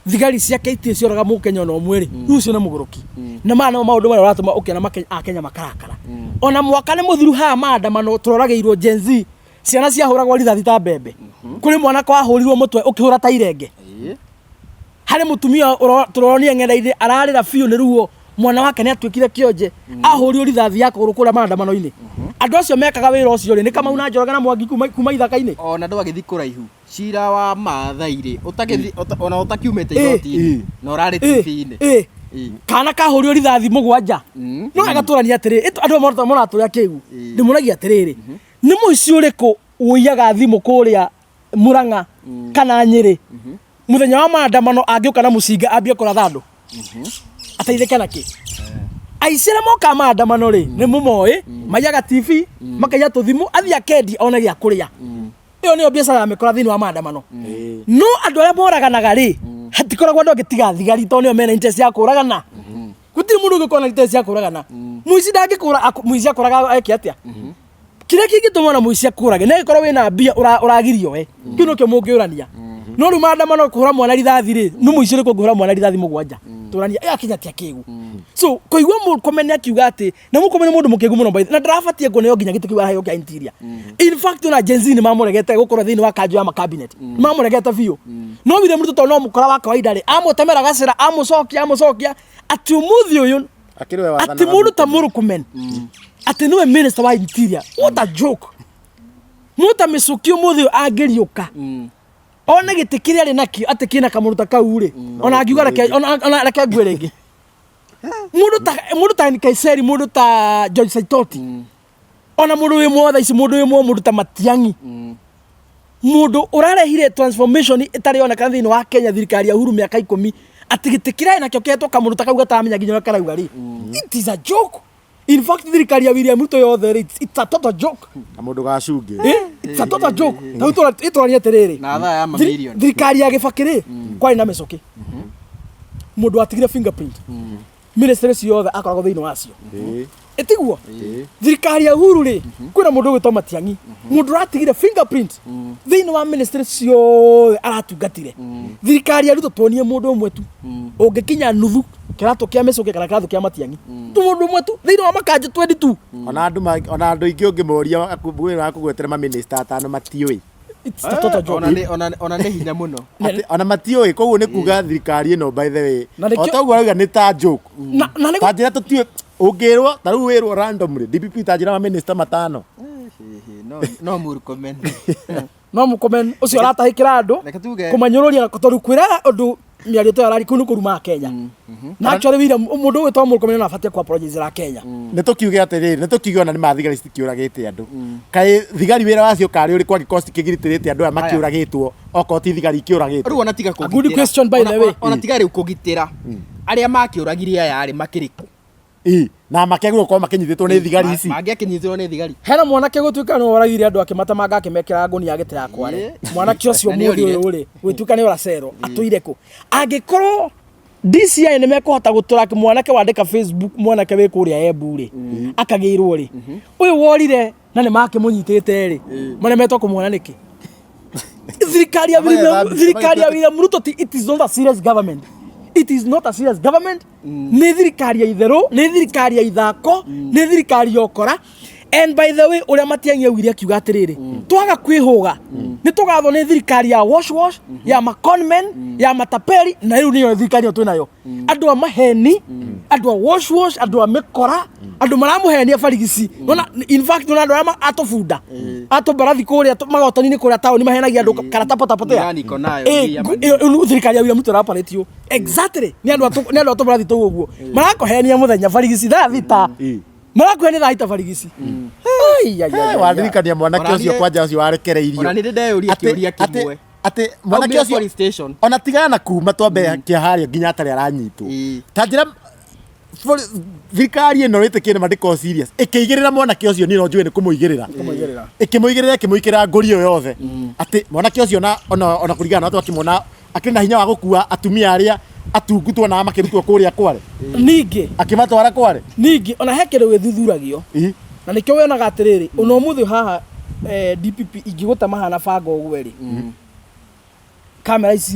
thigari ciake itirĩ cioraga mũkenya ona ũmwe rĩ, rĩu ũcio nĩ mũgũrũki. Na maya nĩmo maũndũ marĩa ũratũma ũkĩona akenya makarakara. Ona mwaka nĩ mũthiru haha maandamano tũroragĩirwo Gen Z, ciana ciahũragwo rithathi ta mbembe. Kũrĩ mwanake wahũrirwo mũtwe ũkĩhũra ta irenge. Harĩ mũtumia tũronia ng'enda-inĩ ararĩra biũ nĩ ruo, mwana wake nĩ atuĩkire kĩonje, ahũrirwo rithathi ya kũgũrũ kũrĩa maandamano-inĩ. Andũ acio mekaga wĩra ũcio rĩ, nĩ Kamau na Njoroge na Mwangi kuma ithaka-inĩ? Ona ndwagĩthiĩ kũraihu, cira wa Maathai rĩ, ũtagĩthiĩ, ona ũtakiumĩte igoti-inĩ, na ũrarĩ TV-inĩ. Kana kahũrirwo rithathi mũgwanja. No wega tũranie atĩrĩrĩ, andũ aya maratũrĩa kĩgu, ndĩmũragia atĩrĩrĩ, nĩ mũici ũrĩkũ ũiyaga thimũ kũrĩa Murang'a kana Nyĩrĩ muthenya wa maandamano angĩũka na mũcinga ambie kũratha andũ ateithĩke na kĩ? Aici arĩa mokaga maandamano rĩ, nĩ mũmoĩ, maiyaga TV, makaiya tũthimũ, athiĩ akendia one gĩa kũrĩa. Ĩyo nĩyo biacara ya mĩkora thĩinĩ wa maandamano. No andũ arĩa moraganaga rĩ, hatikoragwo andũ angĩ tiga thigari, tondũ nĩo mena interest ya kũragana. Gũtirĩ mũndũ ũngĩkorwo na interest ya kũragana. Mũici ndangĩkũra, mũici akũraga eke atĩa? Kĩrĩa kĩngĩtũma ona mũici akũrage nĩ angĩkorwo wĩna mbia ũragirio we, kĩu nĩkĩo mũngĩũrania. No rĩu maandamano kũhũra mwana rithathi rĩ, nĩ mũici ũrĩkũ ũngĩhũra mwana rithathi mũgwanja? Tũrania ĩyo akinya ti akĩgu. So kũigua Murkomen akiuga atĩ, na Murkomen nĩ mũndũ mũkĩgu mũno by the way, na ndarabatie kũneo nginya gĩtĩ kĩu araheo kĩa interior. In fact ona Gen Z nĩ mamũregete gũkorwo thĩinĩ wa kanjũ ya makabinet, nĩ mamũregete biũ. No William Ruto tondũ no mũkora wa kawaida rĩ, amũtemera gacĩra, amũcokia, amũcokia atĩ ũmũthĩ ũyũ Akĩrĩ we wathanaga atĩ mũndũ ta Murkomen. Murkomen atĩ nĩwe minister wa interior, what a joke. Mũndũ ta Mĩcũkĩ ũmũthĩ ũyũ angĩriũka one gĩtĩ kĩrĩa arĩ nakĩo atĩ kĩna kamũndũ ta kau rĩ, ona angiuga reke ona reke ngue rĩngĩ. Mũndũ ta Nkaiseri, mũndũ ta George Saitoti, ona mũndũ wĩ muoyo thaa ici, mũndũ wĩ muoyo, mũndũ ta Matiang'i, mũndũ ũrarehire transformation ĩtarĩ yonekana thĩinĩ wa Kenya, thirikari ya Uhuru mĩaka 10, atĩ gĩtĩ kĩrĩa nakĩo kĩhetwo kamũndũ ta kau gataramenya nginya ũrĩa karauga rĩ, it is a joke. In fact thirikari ya William Ruto yothe rĩ, it's a total joke. Kamũndũ ga cungĩ. It's a total joke. Ta rĩu tũranie atĩrĩrĩ, Na thaa ya mamirioni. Thirikari ya Gĩbakĩ rĩ, kwarĩ na mĩcũkĩ, mũndũ watigire fingerprint, ministry ciothe akoragwo thĩinĩ wacio. Ĩtiguo thirikari ya Uhuru rĩ, kwĩna mũndũ ũgwĩtwo Matiang'i, mũndũ ũratigire fingerprint thĩinĩ wa ministry ciothe aratungatire. Thirikari ya Ruto tuonie mũndũ ũmwe tu ũngĩkinya nuthu kĩratũ kĩa mĩcũkĩ kana kĩratũ kĩa Matiang'i tu, mũndũ ũmwe tu thĩinĩ wa makanjũ 22. Ona andũ aingĩ ũngĩmoria wĩra wa kũgwetera maminista atano matiũĩ. It's a total joke. Ona nĩ hinya mũno. Atĩ ona matiũĩ, koguo nĩ kuga thirikari ĩno by the way, Na nĩkĩo- o ta ũguo arauga nĩ ta joke. Na nĩguo- Ta njĩra tũtiũĩ, ũngĩrwo ta rĩu wĩrwo randomly DPP ta njĩra maminista matano. No Murkomen. No Murkomen ũcio aratahĩkĩra andũ Reke tuge- kũmanyũrũria tondũ kwĩra ũndũ mĩario ta ĩyo arari kũu nĩ kũruma Kenya. Na actually William, mũndũ ũgwĩtwo Murkomen no abatie ku apologize ra Kenya. Nĩ tũkiuge atĩrĩrĩ, nĩ tũkiuge ona nĩ ma thigari citikĩũragĩte andũ. Kaĩ thigari wĩra wacio karĩ ũrĩkũ angĩkorwo citikĩgitĩrĩte andũ aya makĩũragĩtwo, okorwo ti thigari ikĩũragĩtwo? Rĩu ona tiga A good kũgitĩra. question, by the way. Ona tiga rĩu kũgitĩra. Arĩa makĩũragire aya rĩ makĩrĩ kũ? Ĩ, na makĩagĩrĩirwo gũkorwo makĩnyitĩtwo nĩ thigari ici. Mangĩakĩnyitirwo nĩ thigari. Hena mwanake gũtuĩka nĩ oragire andũ akĩmatemanga akĩmekĩra ngũnia gĩtĩ ya kware. Mwanake ũcio Na nĩ mũthĩ orire. ũyũ rĩ, gwĩtuĩka nĩ ora cero, atũire kũ? Angĩkorwo DCI nĩ mekũhota gũtũra mwanake wandĩka Facebook, mwanake wĩ kũrĩa Embu rĩ, akagĩrwo rĩ, ũyũ worire na nĩ makĩmũnyitĩte rĩ, maremetwo kũmuona nĩkĩ? Thirikari ya William Ruto it is not a serious government. It is not a serious government. Nĩ thirikari ya itherũ, nĩ thirikari ya ithako, nĩ thirikari ya ũkora. And by the way, ũrĩa Matiang'i augire akiuga atĩrĩrĩ, twaga kwĩhũga nĩ tũgathwo nĩ thirikari ya wash wash, ya maconmen, ya matapeli, na rĩu nĩyo thirikari ĩno twĩnayo. Andũ a maheni, andũ a wash wash, andũ a mĩkora, andũ maramũhenia barigici. Nona, in fact nona andũ arĩa atũbunda, atũmbarathi kũrĩa magotoni-inĩ kũrĩa taũni mahenagia andũ karata potapotea. Nani iko nayo, ya Thirikari ya William Ruto ĩraoperate exactly nĩ andũ atũmbarathi tũu ũguo marakũhenia mũthenya barigici thaa thita. Marakũhenia thaa thita barigici. Ai, ai, ai, ai, ai. Wandirikania mwanake ũcio kwanja ũcio warekereirio. Ona nĩ ndeyũria kĩũria kĩmwe. Atĩ mwanake Aumire ũcio police station. Ona tigana na kuma twambe kĩa harĩa nginya atarĩ aranyitwo. Ta njĩra thirikari ĩno ĩtĩkie nĩ mandĩko serious ĩkĩigĩrĩra mwanake ũcio, niĩ no njuge nĩ kũmũigĩrĩra. Kũmũigĩrĩra. Ĩkĩmũigĩrĩra, ĩkĩmũikĩra ngũri ĩyo yothe atĩ mwanake ũcio ona kũringana na watu akĩmuona akĩrĩ na hinya wa gũkua atumia arĩa atungu tuonaga makĩrutwo kũrĩa Kware. Ningĩ akĩmatwara Kware. Ningĩ ona he kĩndũ gĩthuthuragio. Na nĩkĩo wonaga atĩrĩrĩ, ona ũmũthĩ haha DPP ingĩgũtema haha na banga ũguo rĩ, kamera ici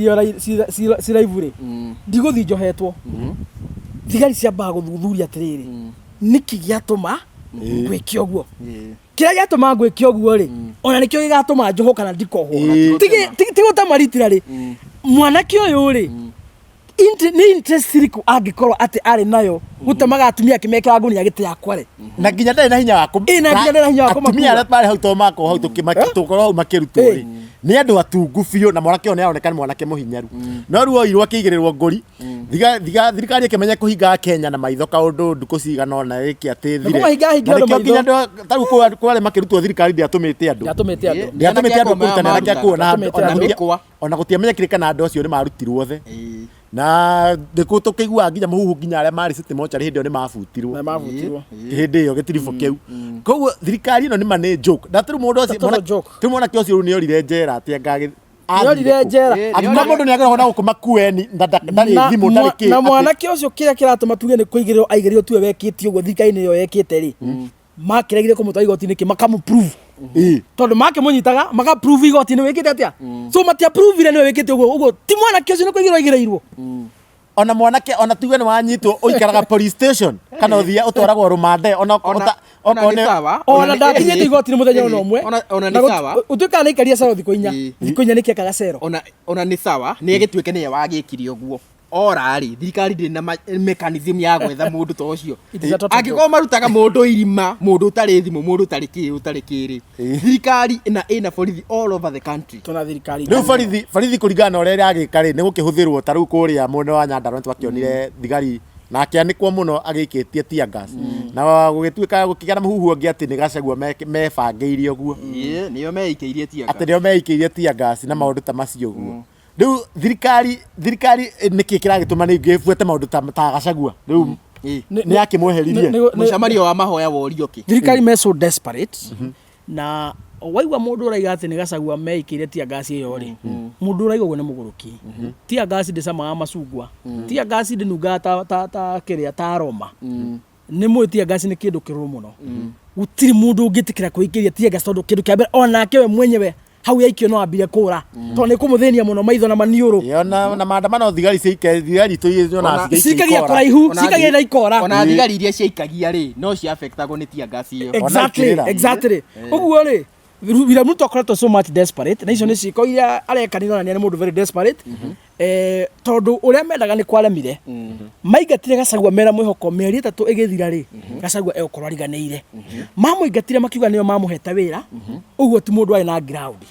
ci live rĩ, ndigũthiĩ njohetwo. Thigari ciambaga gũthuthuria atĩrĩrĩ, nĩkĩ gĩatũma ngwĩke ũguo? Kĩrĩa gĩatũma ngwĩke ũguo rĩ, ona nĩkĩo gĩgatũma njohwo kana ndikohwo. Ti gũtema ritira rĩ, mwanake ũyũ rĩ, nĩ interest ĩrĩkũ angĩkorwo atĩ arĩ nayo gũtemaga atumia akĩmekĩra ngunia gĩtĩ yakwa rĩ? Na nginya ndarĩ na hinya wa Ĩ, na nginya ndarĩ na hinya wa kũmakua. Atumia arĩa marĩ hau to makorwo hau tũkorwo hau makĩrutwo rĩ, nĩ andũ atungu biũ, na mwanake ũyũ nĩ aroneka nĩ mwanake mũhinyaru, no rĩu oirwo akĩigĩrĩrwo ngũri. Thirikari ĩkĩmenya kũhinga Kenya na maitho kaũndũ ndukũ cigana ũna ĩke atĩ thire. Kũmahinga hingira Na andũ nĩkĩo nginya maitho. andũ ta rĩu kũu arĩa makĩrutwo, thirikari ndĩatũmĩte andũ. Ndĩatũmĩte andũ. Ndĩatũmĩte andũ kũruta anake a kũu, ona Ndĩatũmĩte ona andũ. Mĩkwa. Ona gũtiamenyekire kana andũ acio nĩ marutirwo othe, na nĩkuo tũkĩiguaga nginya mũhuhu nginya arĩa marĩ city mortuary hĩndĩ ĩyo nĩ mabutirwo. Na mabutirwo. Hĩndĩ ĩyo gĩtiribũ kĩu. Koguo thirikari ĩno nĩ ma nĩ joke, na tĩrĩu mũndũ ũcio Total joke. Rĩu mwanake ũcio rĩu nĩ orire njera atĩ anga Nĩorire njera. Angĩkorwo mũndũ nĩ agĩrwo na gũkũ makueni ndarĩ thimũ, ndarĩ kĩ Na mwanake ũcio, kĩrĩa kĩratũma tuge nĩ kũigĩrĩrwo aigĩrĩrwo tuwe wekĩte ũguo, thirikari nĩyo yekĩte rĩ, makĩregire kũmũtwara igoti-inĩ kĩ makamũ-prove, tondũ makĩmũnyitaga maka-prove igoti-inĩ wĩkĩte atĩa. So matia-provire nĩwe wĩkĩte ũguo. Ũguo ti mwanake ũcio nĩ kũigĩrĩrwo aigĩrĩirwo. Ona mwanake, ona tuge nĩ wanyitwo, ũikaraga police station kana ũthia ũtwaragwo rũmande ona Ona okorwo nĩ sawa. Ona ndakinyĩte igoti-inĩ mũthenya ona ũmwe. Ona Na nĩ sawa. Ũtuĩkaga nĩ aikaria cero thikũ 4. Thikũ 4 nĩ kĩekaga cero. Ona nĩ sawa, nĩ agĩtuĩke nĩye wagĩkire ũguo, ora rĩ, thirikari ndĩrĩ na mechanism ya gwetha mũndũ ta ũcio. It is a total Angĩkorwo marutaga mũndũ irima, mũndũ ũtarĩ thimũ, mũndũ ũtarĩ kĩ, ũtarĩ kĩrĩ, thirikari ĩna borithi all over the country. Tuna thirikari. Rĩu borithi kũringana na ũrĩa ĩragĩka rĩ, nĩ gũkĩhũthĩrwo ta rĩu kũrĩa mwena wa Nyandarua nĩ twakĩonire thigari na akĩanĩkwo mũno agĩikĩtie tear gas, na gũgĩtuĩka gũkĩgĩa na mũhuhu ũngĩ atĩ nĩ Gachagua mebangĩire ũguo. Ĩĩ, nĩo meikĩirie tear atĩ nĩo meikĩirie tear gas na maũndũ ta macio ũguo. Rĩu thirikari nĩkĩ kĩragĩtũma nĩ ĩbuate maũndũ ta Gachagua rĩu nĩ akĩmweheririe? Mũcemanio wa mahoya worio kĩ? Thirikari me so desperate, na waigua mũndũ ũraiga atĩ nĩ Gachagua meikĩire tear gas ĩyo rĩ, mũndũ ũraiga ũguo nĩ mũgũrũki. Tear gas ndĩcamaga macungwa, tear gas ndĩnungaga ta kĩrĩa ta aroma. Nĩ mũĩ tear gas nĩ kĩndũ kĩrũrũ mũno. Gũtirĩ mũndũ ũngĩtĩkĩra kwĩikĩria tear gas, tondũ kĩndũ kĩa mbere, onake we mwenyewe hau yaikio no ambire kũra, tondũ nĩ kũmũthĩnia mũno maitho na maniũrũ. Ĩyo na maandamano, thigari ciike thigari itũ ona Cikagia kũraihu, cikagia na ikora. Ona thigari iria ciaikagia rĩ, no ciafectagwo nĩ tear gas ĩyo. Ikĩrĩra. Exactly. Ũguo rĩ, William Ruto akoretwo so much desperate, na icio nĩ ciĩko iria areka nĩ ironania nĩ mũndũ very desperate, tondũ ũrĩa mendaga nĩ kwaremire. Maingatire Gachagua mena mwĩhoko mĩeri 3 ĩgĩthira rĩ, Gachagua egũkorwo ariganĩire. Mamũingatire makiuga nĩo mamũhete wĩra, ũguo ti mũndũ arĩ na ground.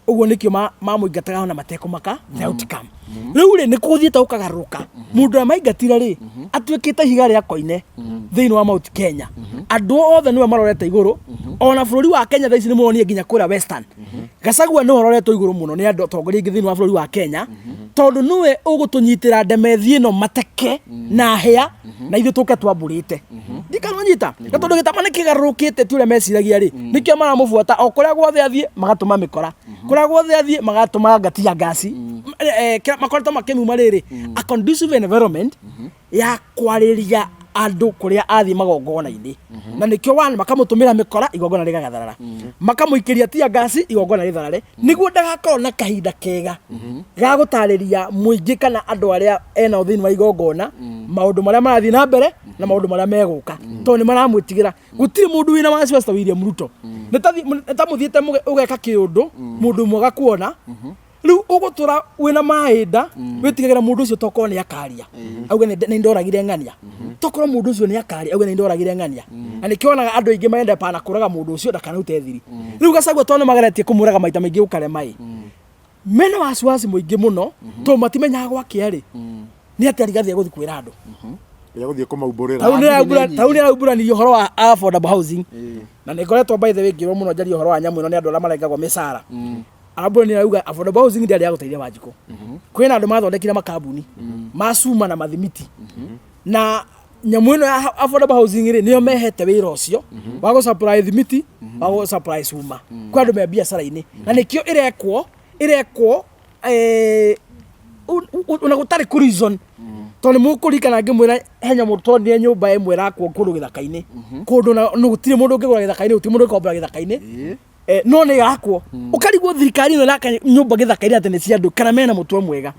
Ũguo nĩkĩo mamũingataga ona matekũmaka the outcome. Rĩu rĩ, nĩ kũthiĩte gũkagarũrũka. Mũndũ ũrĩa maingatire rĩ, atuĩkĩte ihiga rĩa koine thĩinĩ wa Mount Kenya. Andũ othe nĩwe marorete igũrũ. Ona bũrũri wa Kenya thaa ici nĩ mũronire nginya kũrĩa Western, Gachagua nĩwe ũroretwo igũrũ mũno nĩ andũ atongoria aingĩ thĩinĩ wa bũrũri wa Kenya, tondũ nĩwe ũgũtũnyitĩra ndemethi ĩno mateke na hĩa na ithuĩ tũke twambũrĩte. Ndikanonyita na tondũ gĩtama nĩ kĩgarũrũkĩte, ti ũrĩa meciragia rĩ, nĩkĩo maramũbuata o kũrĩa guothe athiĩ, magatũma mĩkora kũrĩa guothe athiĩ, magatũma ngatia ngasi. Makoretwo makĩmuma rĩrĩ a conducive environment ya kwarĩria andũ kũrĩa athiĩ magongona-inĩ, na nĩkĩo one makamũtũmĩra mĩkora igongona rĩgagatharara, makamũikĩria tear gas igongona rĩtharare, nĩguo ndagakorwo na kahinda kega ga gũtarĩria mũingĩ kana andũ arĩa enao thĩinĩ wa igongona maũndũ marĩa marathiĩ na mbere na maũndũ marĩa megũka, tondũ nĩ maramwĩtigĩra. Gũtirĩ mũndũ wĩna wasiwasi ta William Ruto. Nĩ ta mũthiĩte ũgeka kĩũndũ, mũndũ ũmwe agakuona, rĩu ũgũtũra wĩna mahinda wĩtigagĩra mũndũ ũcio, tokorwo nĩ akaria auge nĩ ndoragire ng'ania, tokorwo mũndũ ũcio nĩ akaria auge nĩ ndoragire ng'ania. Na nĩkĩo wonaga andũ aingĩ marenda pana kũraga mũndũ ũcio ndakanarute thiri. Rĩu Gachagua tondũ nĩ mageretie kũmũraga maita maingĩ gũkarema ĩ, mena wasiwasi mũingĩ mũno, tondũ matimenyaga gwakĩa rĩ nĩ atĩa Rigathi egũthiĩ kwĩra andũ. Ya gũthiĩ kũmaumbũrĩra. Tau nĩ Thiri nĩ araumbũra- tau nĩ araumbũranirie ũhoro wa affordable housing, na nĩ ngoretwo by the way ngĩrwo mũno njarie ũhoro wa nyamũ ĩno nĩ andũ arĩa marengagwo mĩcara. Araumbũrania arauga affordable housing ndĩarĩ ya gũteithia Wanjikũ. Kwĩna andũ mathondekire makambuni ma cuma na mathimiti, na nyamũ ĩno ya affordable housing rĩ, nĩo mehete wĩra ũcio wa gũ supply thimiti, wa gũ supply cuma kwĩ andũ me biacara-inĩ, na nĩkĩo ĩrekwo. Ona gũtarĩ kũ reason, tondũ nĩ mũkũririkana ngĩmwĩra he nyamũ twonire nyũmba ĩmwe ĩrakwo kũndũ gĩthaka-inĩ, kũndũ na gũtirĩ mũndũ ũngĩgũra gĩthaka-inĩ, gũtirĩ mũndũ ũngĩkombora gĩthaka-inĩ. No nĩ yakwo, ũkarigwo thirikari ĩno ĩraka nyũmba gĩthaka-inĩ atĩ nĩ cia andũ kana mena mũtwe mwega.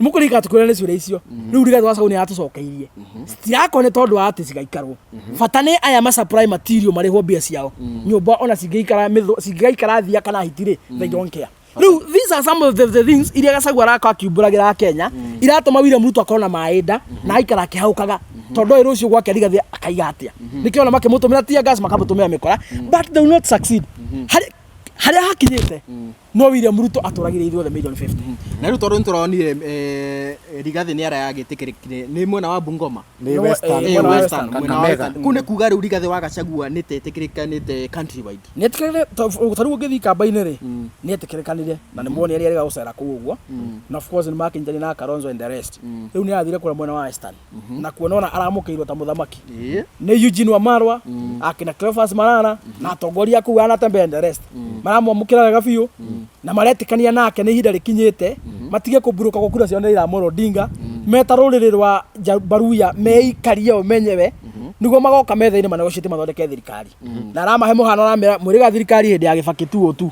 Mũkũririkana tũkwĩra nĩ ciũria icio. Rĩu Rigathĩ wa Gachagua nĩ aratũcokeirie, citirakwo nĩ tondũ wa atĩ cigaikarwo, bata nĩ aya ma supply material marĩhwo mbia ciao. Nyũmba ona cingĩikara cingĩgaikara thia kana hiti rĩ, they don't care. Rĩu these are some of the things iria Gachagua arakorwo akiumbũragĩra Kenya, iratũma William Ruto akorwo na maĩ nda na aikara akĩhaũkaga, tondũ oĩ rũciũ gwake Rigathĩ akaiga atĩa. Nĩkĩo ona makĩmũtũmĩra tear gas, makamũtũmĩra mĩkora, but they will not succeed harĩa hakinyĩte. No William Ruto atũragire ithuothe million 50. Na rĩu tondũ nĩtũronire Rigathĩ nĩ arayagĩtĩkĩrĩkire nĩ mwena wa Bungoma. Nĩ No, Western. mwena wa Western, Western. mwena wa Kakamega. Western. Kũu nĩ kuga rĩu Rigathĩ wa Gachagua nĩ tetĩkĩrĩkanĩte countrywide. Nĩetĩkĩrĩre ta rĩu ũngĩthiĩ kamba-inĩ rĩ, nĩetĩkĩrĩkanire na nĩ muonire arĩa gũcera kũu ũguo, na of course nĩ makĩnyitanire na Kalonzo and the rest. Rĩu nĩ arathire kũrĩa mwena wa Western na kuona ona aramũkĩirwo ta mũthamaki nĩ Eugene Wamalwa, akina Cleophas Malala na atongoria kũu anatembea and the rest. Maramwamũkĩra wega biũ na maretĩkania nake nĩ ihinda rĩkinyĩte matige kũmburũka gũkura ciao nĩ Raila Amolo Odinga, meta rũrĩrĩ rwa Baruya meikarie o menyewe nĩguo magoka metha-inĩ manegotiate mathondeke thirikari. Na aramahe mũhano, aramera mwĩrĩga thirikari hĩndĩ ya Gĩbakĩ tu tu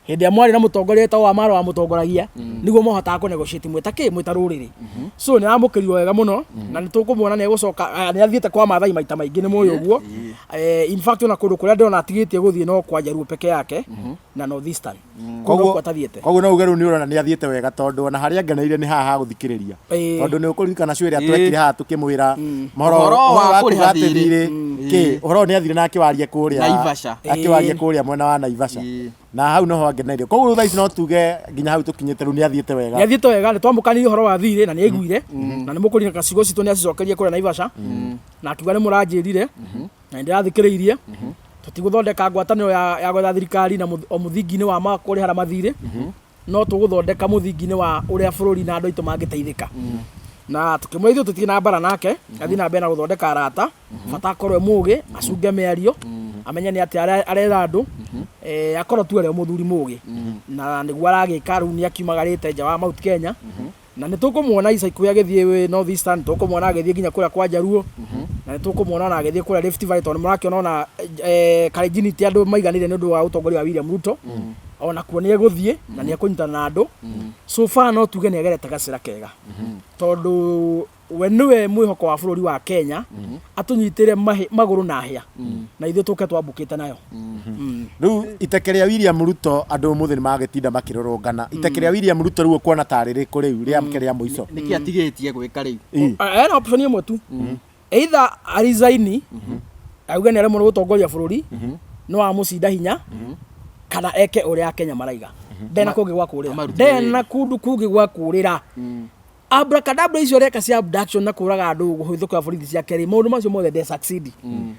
hĩndĩ ĩrĩa mwarĩ na mũtongoria wĩtagwo Wamalwa wamũtongoragia, nĩguo mwahotaga kũ negotiate mwĩta kĩ, mwĩta rũrĩrĩ. So nĩ aramũkĩrirwo wega mũno na nĩ tũkũmuona nĩ egũcoka. Nĩ athiĩte kwa Maathai maita maingĩ, nĩ mũĩ ũguo. In fact, ona kũndũ kũrĩa ndĩrona atigĩtie gũthiĩ no kwa Jaruo peke yake na North Eastern. Kũu nokuo atathiĩte. Koguo no uge rĩu nĩ ũrona nĩ athiĩte wega, tondũ ona harĩa ngeneire nĩ haha hagũthikĩrĩria, tondũ nĩ ũkũririkana cio ĩrĩa twekire haha tũkĩmwĩra Ũhoro wa wa kuga kũrĩha atĩ thirĩ. thirĩ kĩ ũhoro ũyũ nĩ athire na akĩwaria kũrĩa Naivasha. Akĩwaria kũrĩa mwena wa Naivasha, na hau noho angeneire. Koguo rĩu thaa ici no tuge nginya hau tũkinyĩte rĩu nĩ athiĩte wega. Nĩ athiĩte wega. Nĩ twamũkanirie ũhoro wa thirĩ na nĩ aiguire, na nĩ mũkũririkana ciugo citũ nĩ acicokerie kũrĩa Naivasha na akiuga nĩ mũranjĩrire na nĩ ndĩrathikĩrĩirie, tũtigũthondeka ngwatanĩro ya gwetha thirikari na o mũthingi-inĩ wa kũrĩhara mathirĩ, no tũgũthondeka mũthingi-inĩ wa ũrĩa bũrũri na andũ aitũ mangĩteithĩka. Na tũkĩmwĩra ithuĩ tũtirĩ na mbara nake, athiĩ na mbere na gũthondeka arata, bata akorwo e mũgĩ, acunge mĩario, amenye nĩ atĩa arera andũ, akorwo tu arĩ o mũthuri mũgĩ, na nĩguo aragĩka. Rĩu nĩ akiumagarĩte nja wa Mount Kenya na nĩ tũkũmuona ica ikuhĩ agĩthiĩ North Eastern, tũkũmuona agĩthiĩ nginya kũrĩa kwa Jaruo, na nĩ tũkũmuona ona agĩthiĩ kũrĩa Rift Valley, tondũ nĩ mũrakĩona ona Kalenjin ti andũ maiganĩire nĩ ũndũ wa ũtongoria wa William Ruto. Ona kuo nĩ egũthiĩ na nĩ ekũnyitana na andũ. So far no tuge nĩ agerete gacĩra kega, tondũ we nĩwe mwĩhoko wa bũrũri wa Kenya, atũnyitĩre magũrũ na hĩa na ithuĩ tũke twambũkĩte nayo. Rĩu iteke rĩa William Ruto, andũ ũmũthĩ nĩ magĩtinda makĩrũrũngana iteke rĩa William Ruto. Rĩu ũkuona tarĩ rĩkũ rĩu rĩake rĩa mũico? Nĩkĩ atigĩtie gwĩka rĩu? Ena option ĩmwe tu, either arisaini auge nĩ aremwo nĩ gũtongoria bũrũri, no amũcinda hinya, kana eke ũrĩa Akenya maraiga. Ndena kũngĩ gwa kũrĩra. Amarutĩre Ndena kũndũ kũngĩ gwa kũrĩra. Abracadabra icio areka cia abduction na kũraga andũ kũhĩtũkĩra borithi ciake rĩ, maũndũ macio mothe nde succeed.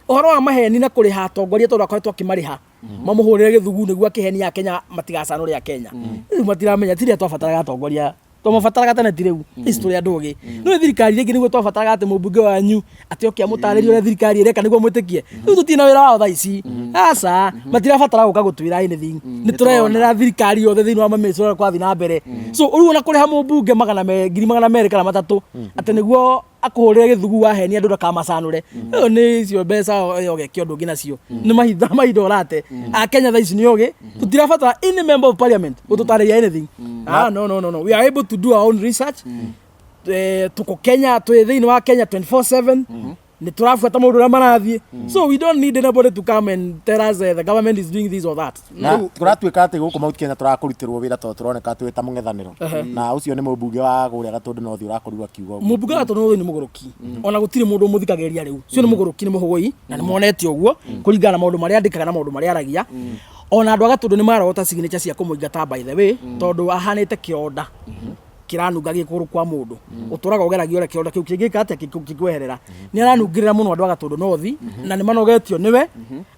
Ũhoro wa maheni na kũrĩha atongoria, tondũ akoretwo akĩmarĩha mamũhũrĩre gĩthugu nĩguo akĩhenia Akenya matigacanũre Akenya. Rĩu matiramenya ti rĩrĩa twabataraga atongoria, twamabataraga tene, ti rĩu ici tũrĩ andũ ogĩ. Nĩ thirikari rĩngĩ nĩguo twabataraga atĩ mũmbunge wanyu atĩ oke amũtarĩrie ũrĩa thirikari ĩreka nĩguo mwĩtĩkie. Rĩu tũtirĩ na wĩra wao thaa ici, aca, matirabatara gũka gũtwĩra anything. Nĩ tũreyonera thirikari yothe thĩinĩ wa mamĩciĩ ũrĩa kwathiĩ na mbere. So rĩu ona kũrĩha mũmbunge magana me 200,000 kana 300 atĩ nĩguo akũhũrĩre gĩthugu wahenia andũ ndakamacanũre, ĩyo nĩ icio mbeca ũgeke ũndũ ũngĩ nacio, nĩ mahinda mahinda ũrate. Akenya thaa ici nĩ ogĩ, tũtirabatara any member of parliament gũtũtarĩria anything. Ah, no, no, no, no, we are able to do our own research. Tuko Kenya, twĩ thĩinĩ wa Kenya 24/7, nĩ tũrabuata maũndũ ũrĩa marathiĩ, so we don't need anybody to come and tell us the government is doing this or that. Na kũratuĩka atĩ gũkũ Mount Kenya tũrakũrutĩrwo wĩra tondũ tũroneka twĩ ta mũng'ethanĩro, na ũcio nĩ mũmbunge wa kũrĩa Gatũndũ North ũrakorirwo akiuga ũguo. Mũmbunge wa Gatũndũ nĩ mũgũrũki, ona gũtirĩ mũndũ ũmũthikagĩrĩria rĩu. Cio nĩ mũgũrũki, nĩ mũhũgũi, na nĩ monete ũguo kũringana na maũndũ marĩa andĩkaga na maũndũ marĩa aragia. Ona andũ a Gatũndũ nĩ marogota signature cia kũmũingata, by the way, tondũ ahanĩte kĩronda kĩranunga gĩ kũgũrũ kwa mũndũ ũtũraga ũgeragia ũrĩa kĩronda kĩu kĩngĩka atĩa kĩngĩkweherera. Nĩ aranungĩrĩra mũno andũ a Gatũndũ North na nĩ manogetio nĩwe.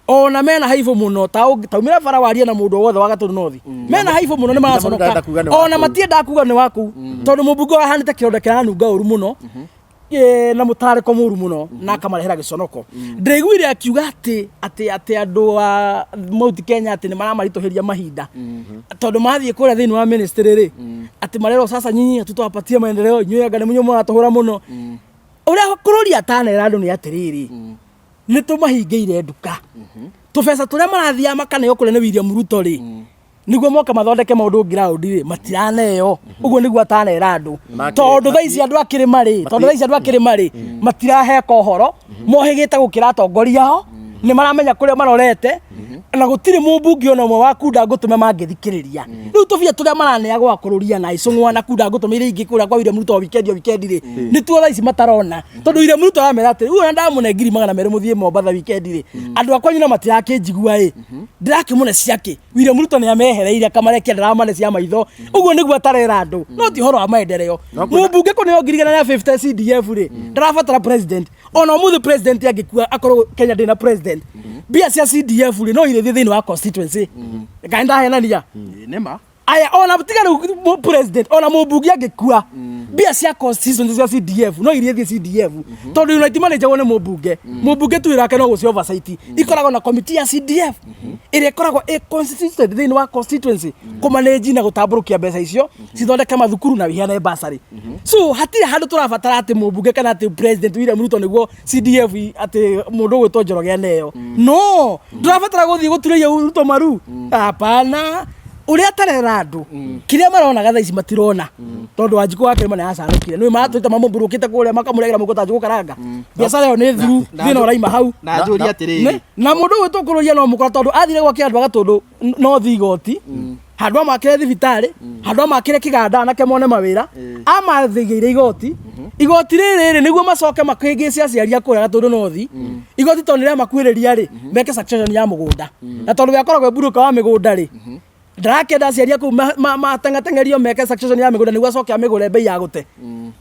Ona mena haibũ mũno, ta taumĩra bara warie na mũndũ o wothe wa Gatũndũ North, mena haibũ mũno, nĩ maraconoka. Nginya mũndũ ndenda kuga nĩ wa Ona kũu. matiendaga kuga nĩ waku, tondũ mũmbunge ahanĩte kĩronda kĩranunga ũru mũno. na mũtararĩko mũru mũno na akamarehera gĩconoko. Ndĩraiguire akiuga atĩ andũ a Mount Kenya atĩ nĩ maramaritũhĩria mahinda tondũ mathiĩ kũrĩa thĩinĩ wa ministry rĩ, atĩ marerwo sasa nyinyi hatutawapatia maendeleo, inyuĩ anga nĩ inyuĩ mũratũhũra mũno. Ũrĩa kũrũria atanera andũ nĩ atĩrĩrĩ, nĩ tũmahingĩire nduka, tũbeca tũrĩa marathiaga makaneo kũrĩa nĩ William Ruto rĩ, nĩguo moka mathondeke maũndũ ground rĩ, matiraneo. Ũguo nĩguo atanera andũ, tondũ thaa ici andũ a kĩrĩma rĩ, tondũ thaa ici andũ a kĩrĩma rĩ, matiraheka ũhoro, mohĩgĩte gũkĩra atongoria ao, nĩ maramenya kũrĩa marorete, na gũtirĩ mũmbunge ona ũmwe wa kunda ngũtũme mangĩthikĩrĩria. Rĩu tũbia tũrĩa maraneagwo akũrũria na icũng'wa na kunda ngũtũme iria ingĩ kũrĩa kwa William Ruto o weekend o weekend rĩ, nĩtuo thaa ici matarona, tondũ William Ruto aramera atĩrĩ, rĩu ona ndamũne 200,000 mũthiĩ Mombatha weekend rĩ, andũ akwa nyina matirakĩnjigua ĩ, ndĩrakĩmũne ciakĩ. William Ruto nĩ amehereire akamarekia, ndaramane cia maitho. Ũguo nĩguo atarera andũ, no ti ũhoro wa maendeleo. Mũmbunge kũneo 150,000 CDF rĩ, ndarabatara president. Ona ũmũthĩ president angĩkua akorwo Kenya ndĩna president, mbia cia CDF rĩ, no irĩthiĩ thĩinĩ wa constituency. Kana ndahenania? Nĩma. Aya, ona tiga rĩu president, ona mũmbunge angĩkua, mbia cia constituency cia CDF no irĩthiĩ CDF, tondũ unit managagwo nĩ mũmbunge. Mũmbunge tu wĩra wake no gũci oversight. Ikoragwo na committee ya CDF ĩrĩa ĩkoragwo ĩ constituted thĩinĩ wa constituency kũmanage na gũtambũrũkia mbeca icio cithondeke mathukuru na iheane bursary. So hatirĩ handũ tũrabatara atĩ mũmbunge kana atĩ president William Ruto nĩguo CDF atĩ mũndũ ũgwĩtwo Njoroge aneo. No ndũrabatara gũthiĩ gũturĩria Ruto maru, hapana. Ũrĩa atarera andũ, kĩrĩa maronaga thaa ici matirona, tondũ Wanjikũ wa Kĩrĩma nĩ acanũkire, nĩ maratwĩta mamũmburũkĩte kũrĩa makamũregera mũgũta Wanjikũ karanga biacara ĩyo nĩ thuru, thĩna ũraima hau. Na njũrie atĩrĩrĩ, Na mũndũ ũgwĩtwo kũrũria no mũkora, tondũ athire gwake andũ agatũndũ no thi igoti, handũ amakĩre thibitarĩ, handũ amakĩre kĩganda anake mone mawĩra, amathĩgĩire igoti. Igoti rĩrĩ rĩ, nĩguo macoke makĩngĩce aciari a kũrĩa Gatũndũ North igoti, tondũ nĩ rĩamakuhĩrĩria rĩ, meke succession ya mũgũnda, na tondũ we akoragwo e mburuka wa mĩgũnda rĩ, ndarakĩenda aciari aku matengateng'erio meke succession ya mĩgũnda nĩguo acoke amĩgũre bei ya gũte,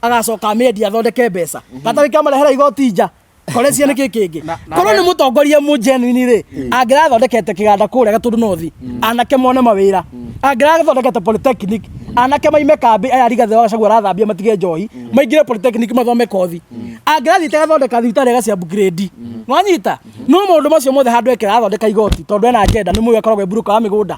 agacoka amĩendia athondeke mbeca. Gatarĩ kĩamarehera igoti nja korecia nĩ kĩ kĩngĩ. Korwo nĩ mũtongoria mũ genuine rĩ, angĩrathondekete kĩganda kũrĩa Gatũndũ North anake mone mawĩra, angĩrathondekete polytechnic anake maime kambĩ aya Rigathĩ wa Gachagua arathambia matige njohi, maingĩre polytechnic mathome kothi, angĩrathiĩte agathondeka thibitarĩ agaci upgrade. Nwanyita no maũndũ macio mothe handũ ekĩra athondeka igoti, tondũ ena agenda, nĩ mũĩ akoragwo e broker wa mĩgũnda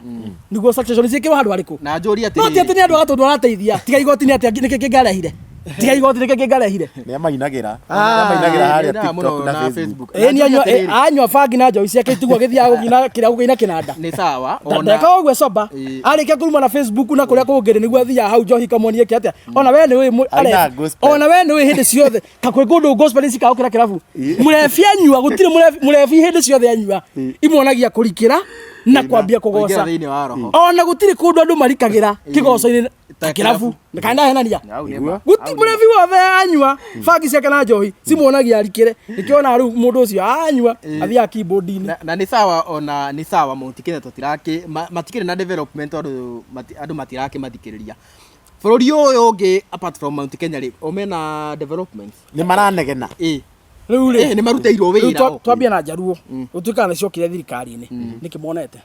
nĩguo succession ciĩkĩrwo handũ harĩkũ. Na njũrie No ti atĩ atĩrĩrĩ, nĩ andũ a Gatũndũ arateithia. Tiga igoti nĩ atĩa nĩkĩ kĩngarehire? Tiga igoti nĩkĩ kĩngarehire? Nĩ amainagĩra, nĩ amainagĩra harĩa Nĩ mũno TikTok na na Facebook. Facebook. Ĩ nĩ Na njũrie anyua atĩrĩrĩ, anyua bangi na njohi ciake itiguo agĩthiaga gũkina kĩrĩa gũkĩina kĩnanda. Nĩ sawa ona Ndeka ũguo sober, arĩkia kuruma na Facebook na kũrĩa kũngĩ rĩ, nĩguo athiaga hau njohi kamuonie kĩ atĩa. Ona we nĩ ũĩ Ainaga gospel. Ona we nĩ ũĩ hĩndĩ ciothe kakwĩ kũndũ gospel cikagũkĩra kĩrabu. Mũrebi anyua gũtirĩ mũrebi hĩndĩ ciothe anyua imwonagia kũrikĩra na kwambia kũingĩra kũgoca. thĩinĩ wa roho. Ona gũtirĩ kũndũ andũ marikagĩra kĩgoco-inĩ ta kĩrabu. Kana ndahenania? Hau nĩ ma. Guti mũrebi wothe anyua bangi ciake na njohi cimuonagia arikĩre, nĩkĩo ona rĩu mũndũ ũcio anyua athiaga keyboard-inĩ. Na nĩ sawa, ona nĩ sawa Mount Kenya tũtirakĩ matikĩrĩ na development, tondũ andũ matirakĩmathikĩrĩria. Bũrũri ũyũ ũngĩ apart from Mount Kenya rĩ, o mena development? Nĩ maranegena. Ĩ. Rĩu rĩ, Nĩ marutĩirwo rĩu wĩra o. twambie na Njaruo, gũtuĩkaga nĩ ciokire thirikari-inĩ, nĩkĩ monete?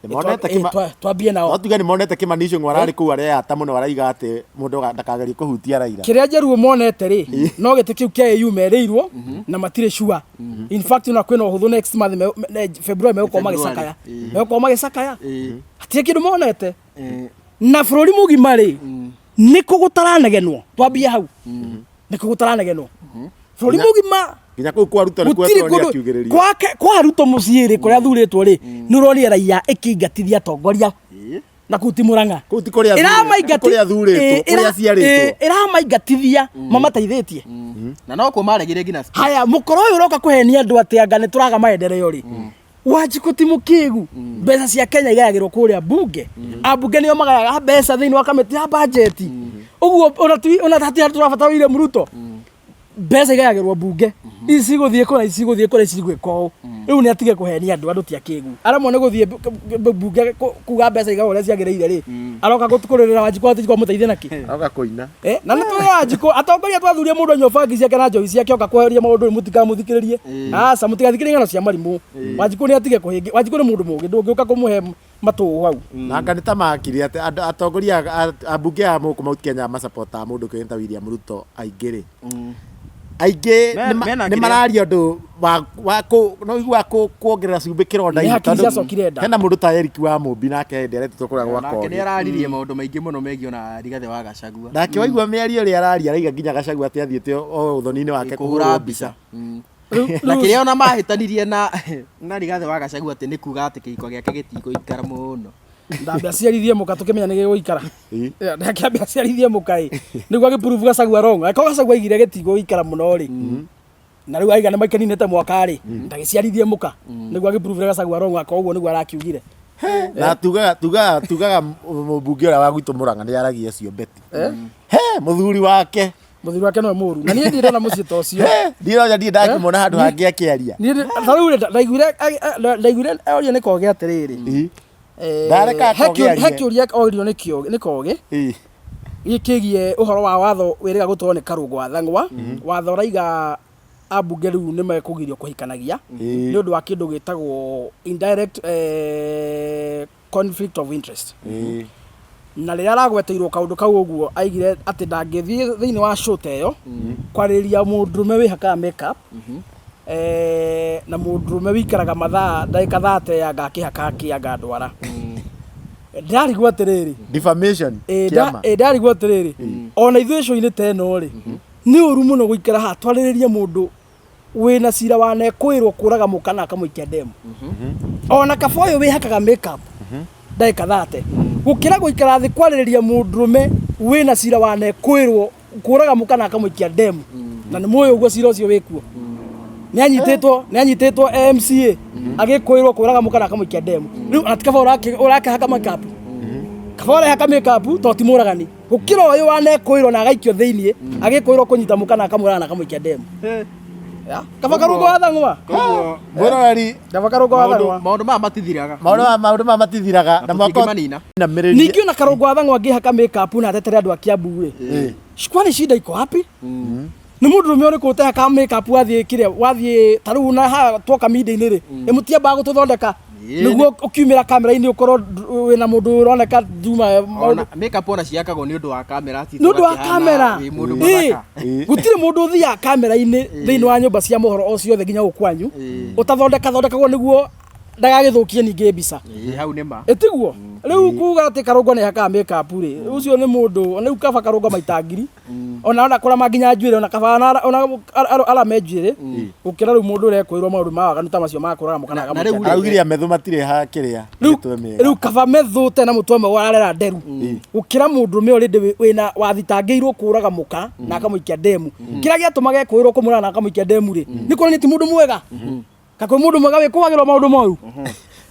Nĩ monete kĩma Twambie nao. No tuge nĩ monete Kĩmani Ichung'wa ararĩ kũu areyata mũno, araiga atĩ mũndũ ndakagerie kũhutia Raila. Kĩrĩa Njaruo monete rĩ, no gĩtĩ kĩu kĩa AU merĩirwo na matirĩ sure. In fact, ona kwĩna ũhũthũ, next month February megũkorwo magĩcakaya, megũkorwo magĩcakaya. Hatirĩ kĩndũ monete. Na bũrũri mũgima rĩ, nĩkũ gũtaranegenwo? Twambie hau, nĩkũ gũtaranegenwo bũrũri mũgima? Nginya kũu kwa Ruto nĩ Gũtirĩ kwetwo nĩ kũndũ akiugĩrĩria. Kwake kwa Ruto mũciĩ rĩ, kũrĩa athurĩtwo rĩ, nĩ ũronire raia ĩkĩingatithia atongoria na kũu ti Mũrang'a. Kũu ti kũrĩa kũrĩa athurĩtwo, kũrĩa aciarĩtwo. Ĩramaingatithia mamateithĩtie. Na no kuo maregire nginya Haya, mũkoro ũyũ ũroka kũhenia andũ atĩ anga nĩ tũraga maendeleo rĩ, Wanjikũ ti mũkĩgu. Mbeca cia Kenya igayagĩrwo kũrĩa mbunge, ambunge nĩo magayaga mbeca thĩinĩ wa kamĩtĩ ya bajeti. Ũguo ona ona hatirĩ handũ tũrabatara William Ruto. Mbeca igayagĩrwo mbunge, ici cigũthiĩ kũna, ici cigũthiĩ kũna, ici cigwĩka ũũ. Rĩu nĩ atige kũhenia andũ, andũ ti akĩgu. Aremwo nĩ gũthiĩ mbunge kuga mbeca igagwo ũrĩa ciagĩrĩire rĩ, aroka kũrĩrĩra Wanjikũ atĩ amũteithie nakĩ? Aroka kũina. Na nĩ tũĩ Wanjikũ atongoria twathurie mũndũ anyua bangi ciake na njohi ciake oka kweheria maũndũ rĩ, mũtikamũthikĩrĩrie. Aca, mũtigathikĩrĩrie ng'ano cia marimũ. Wanjikũ nĩ atige kũhĩngĩ. Wanjikũ nĩ mũndũ mũgĩ, ndũngĩũka kũmũhe matũũ hau. Na anga nĩ ta makire atĩ andũ atongoria ambunge a mũkũ Mount Kenya macapotaga mũndũ kĩũĩ ta William Ruto aingĩ rĩ, aingĩ Mena nĩ kĩrĩa- mararia ũndũ wa no igua kuongerera cumbĩ kĩronda-inĩ. Nĩ hakiri tondũ ciacokire nda. Hena mũndũ ta Eric wa Mũmbi, nake hĩndĩ aretĩtwo kũrĩa gwa Nake nĩ Kogi. araririe maũndũ maingĩ mũno megiĩ ona Rigathĩ wa Gachagua. Nake waigua mĩario ĩrĩa araria, araiga nginya Gachagua atĩ athiĩte o ũthoni-inĩ wake kũhũra kũhũrwo mbica. mbica. Na kĩrĩa ona mahĩtanirie na Rigathĩ wa Gachagua atĩ nĩ kuga atĩ kĩhiko gĩake gĩtigũikara mũno. Ndambe aciarithie mũka tũkĩmenya nĩ gĩgũikara. Ĩ. Ndakĩambe aciarithie mũka ĩ nĩguo agĩprove Gachagua wrong. Angĩkorwo Gachagua aigire gĩtigũikara mũno rĩ, na rĩu aiga nĩ maikaninĩte mwaka rĩ, ndagĩciarithie mũka nĩguo agĩprove Gachagua wrong, akorwo ũguo nĩguo arakiugire. Na tugaga mũmbunge ũrĩa wa gwitũ Mũrang'a nĩ aragia cio beti he mũthuri wake. Mũthuri wake nĩwe mũru na niĩ ndirĩ ndona mũciĩ ta ũcio. Ndironya ndirĩ ndakĩmwona handũ hangĩ akĩaria. Niĩ ta rĩu rĩ, ndaiguire orio nĩ Koge atĩrĩrĩ, Ndareka Koge he arie. kĩũria orio nĩ Koge gĩkĩgiĩ ũhoro wa watho wĩrĩga gũtwarwo nĩ Karũngũ wa Thang'wa, watho ũraiga ambunge rĩu nĩ mekũgirio kũhikanagia nĩ ũndũ wa kĩndũ gĩtagwo indirect conflict of interest. Na rĩrĩa aragweteirwo kaũndũ kau ũguo, aigire atĩ ndangĩthiĩ thĩinĩ wa show ta ĩyo kwarĩrĩria mũndũrũme wĩhakaga makeup na mũndũrũme wĩikaraga mathaa ndagĩka 30 anga akĩhaka akĩanga ndwara. Ndĩrarigwo atĩrĩrĩ, Defamation kĩama. Ndĩrarigwo atĩrĩrĩ, ona ithuĩ show-inĩ ta ĩno rĩ, nĩ ũru mũno gũikara haha twarĩrĩrie mũndũ wĩna cira wa nekwĩrwo kũraga mũka na akamũikia ndemu, ona kaba ũyũ wĩhakaga makeup ndagĩka 30, gũkĩra gũikara thĩ kwarĩrĩria mũndũrũme wĩna cira wa nekwĩrwo kũraga mũka na akamũikia ndemu. Na nĩ mũĩ ũguo cira ũcio wĩkuo, nĩ anyitĩtwo MCA agĩkwĩrwo kũraga mũka na akamũikia ndemu. Rĩu ona ti kaba ũrakĩhaka makeup, kaba ũrehaka makeup to ti mũragani, gũkĩra ũyũ wanekwĩrwo na agaikio thĩiniĩ agĩkwĩrwo kũnyita mũka na akamũraga na akamũikia ndemu. Ya, kaba Karũngũ wa Thang'wa. Koguo Mwĩroreri, Kaba Karũngũ wa maũndũ Thang'wa. maũndũ maya matithiraga. Maũndũ maya matithiraga na mwaka Tũtingĩmanina. inamĩrĩrie. Ningĩ ona Karũngũ wa Thang'wa angĩhaka makeup na atetere andũ a Kiambu rĩ, kwani shida iko wapi? Nĩ mũndũrũme ũrĩkũ ũtehaka makeup wathiĩ kĩrĩa wathiĩ ta rĩu na haha twoka media-inĩ rĩ, ĩ mũtiambaga gũtũthondeka nĩguo ũkiumĩra kamera-inĩ ũkorwo wĩna mũndũ ũroneka nduma maũndũ. Ona makeup ona ciakagwo nĩ ũndũ wa kamera, ti Nĩ ũndũ wa ũgakĩhana kamera. wĩ mũndũ mũthaka. Gũtirĩ mũndũ ũthiaga kamera-inĩ thĩinĩ wa nyũmba cia mohoro o ciothe nginya gũkũ kwanyu ũtathondeka thondekagwo nĩguo ndagagĩthũkie ningĩ mbica. Ĩ, hau nĩ ma. Ĩtiguo rĩu kuga atĩ Karũngo nĩ hakaga makeup rĩ, ũcio nĩ mũndũ rĩu kaba Karũngo maita ngiri ona kũrama nginya njuĩrĩ, ona kaba ona arame njuĩrĩ gũkĩra rĩu mũndũ ũrekwĩrwo maũndũ ma waganu ta macio ma kũraga mũka na Na rĩu akamũikia. Araugire amethu matirĩ ha kĩrĩa Rĩu mĩtwe mĩega. Rĩu kaba methũte na mũtwe mwega ararera nderu gũkĩra mũndũrũme ũrĩ wĩna wathitangĩirwo kũraga mũka na akamũikia ndemu. Kĩrĩa gĩatũmaga ekwĩrwo kũmũraga na akamũikia ndemu rĩ, nĩ kuonania ti mũndũ mwega. Kakwĩ mũndũ mwega wĩkũagĩrwo maũndũ moru.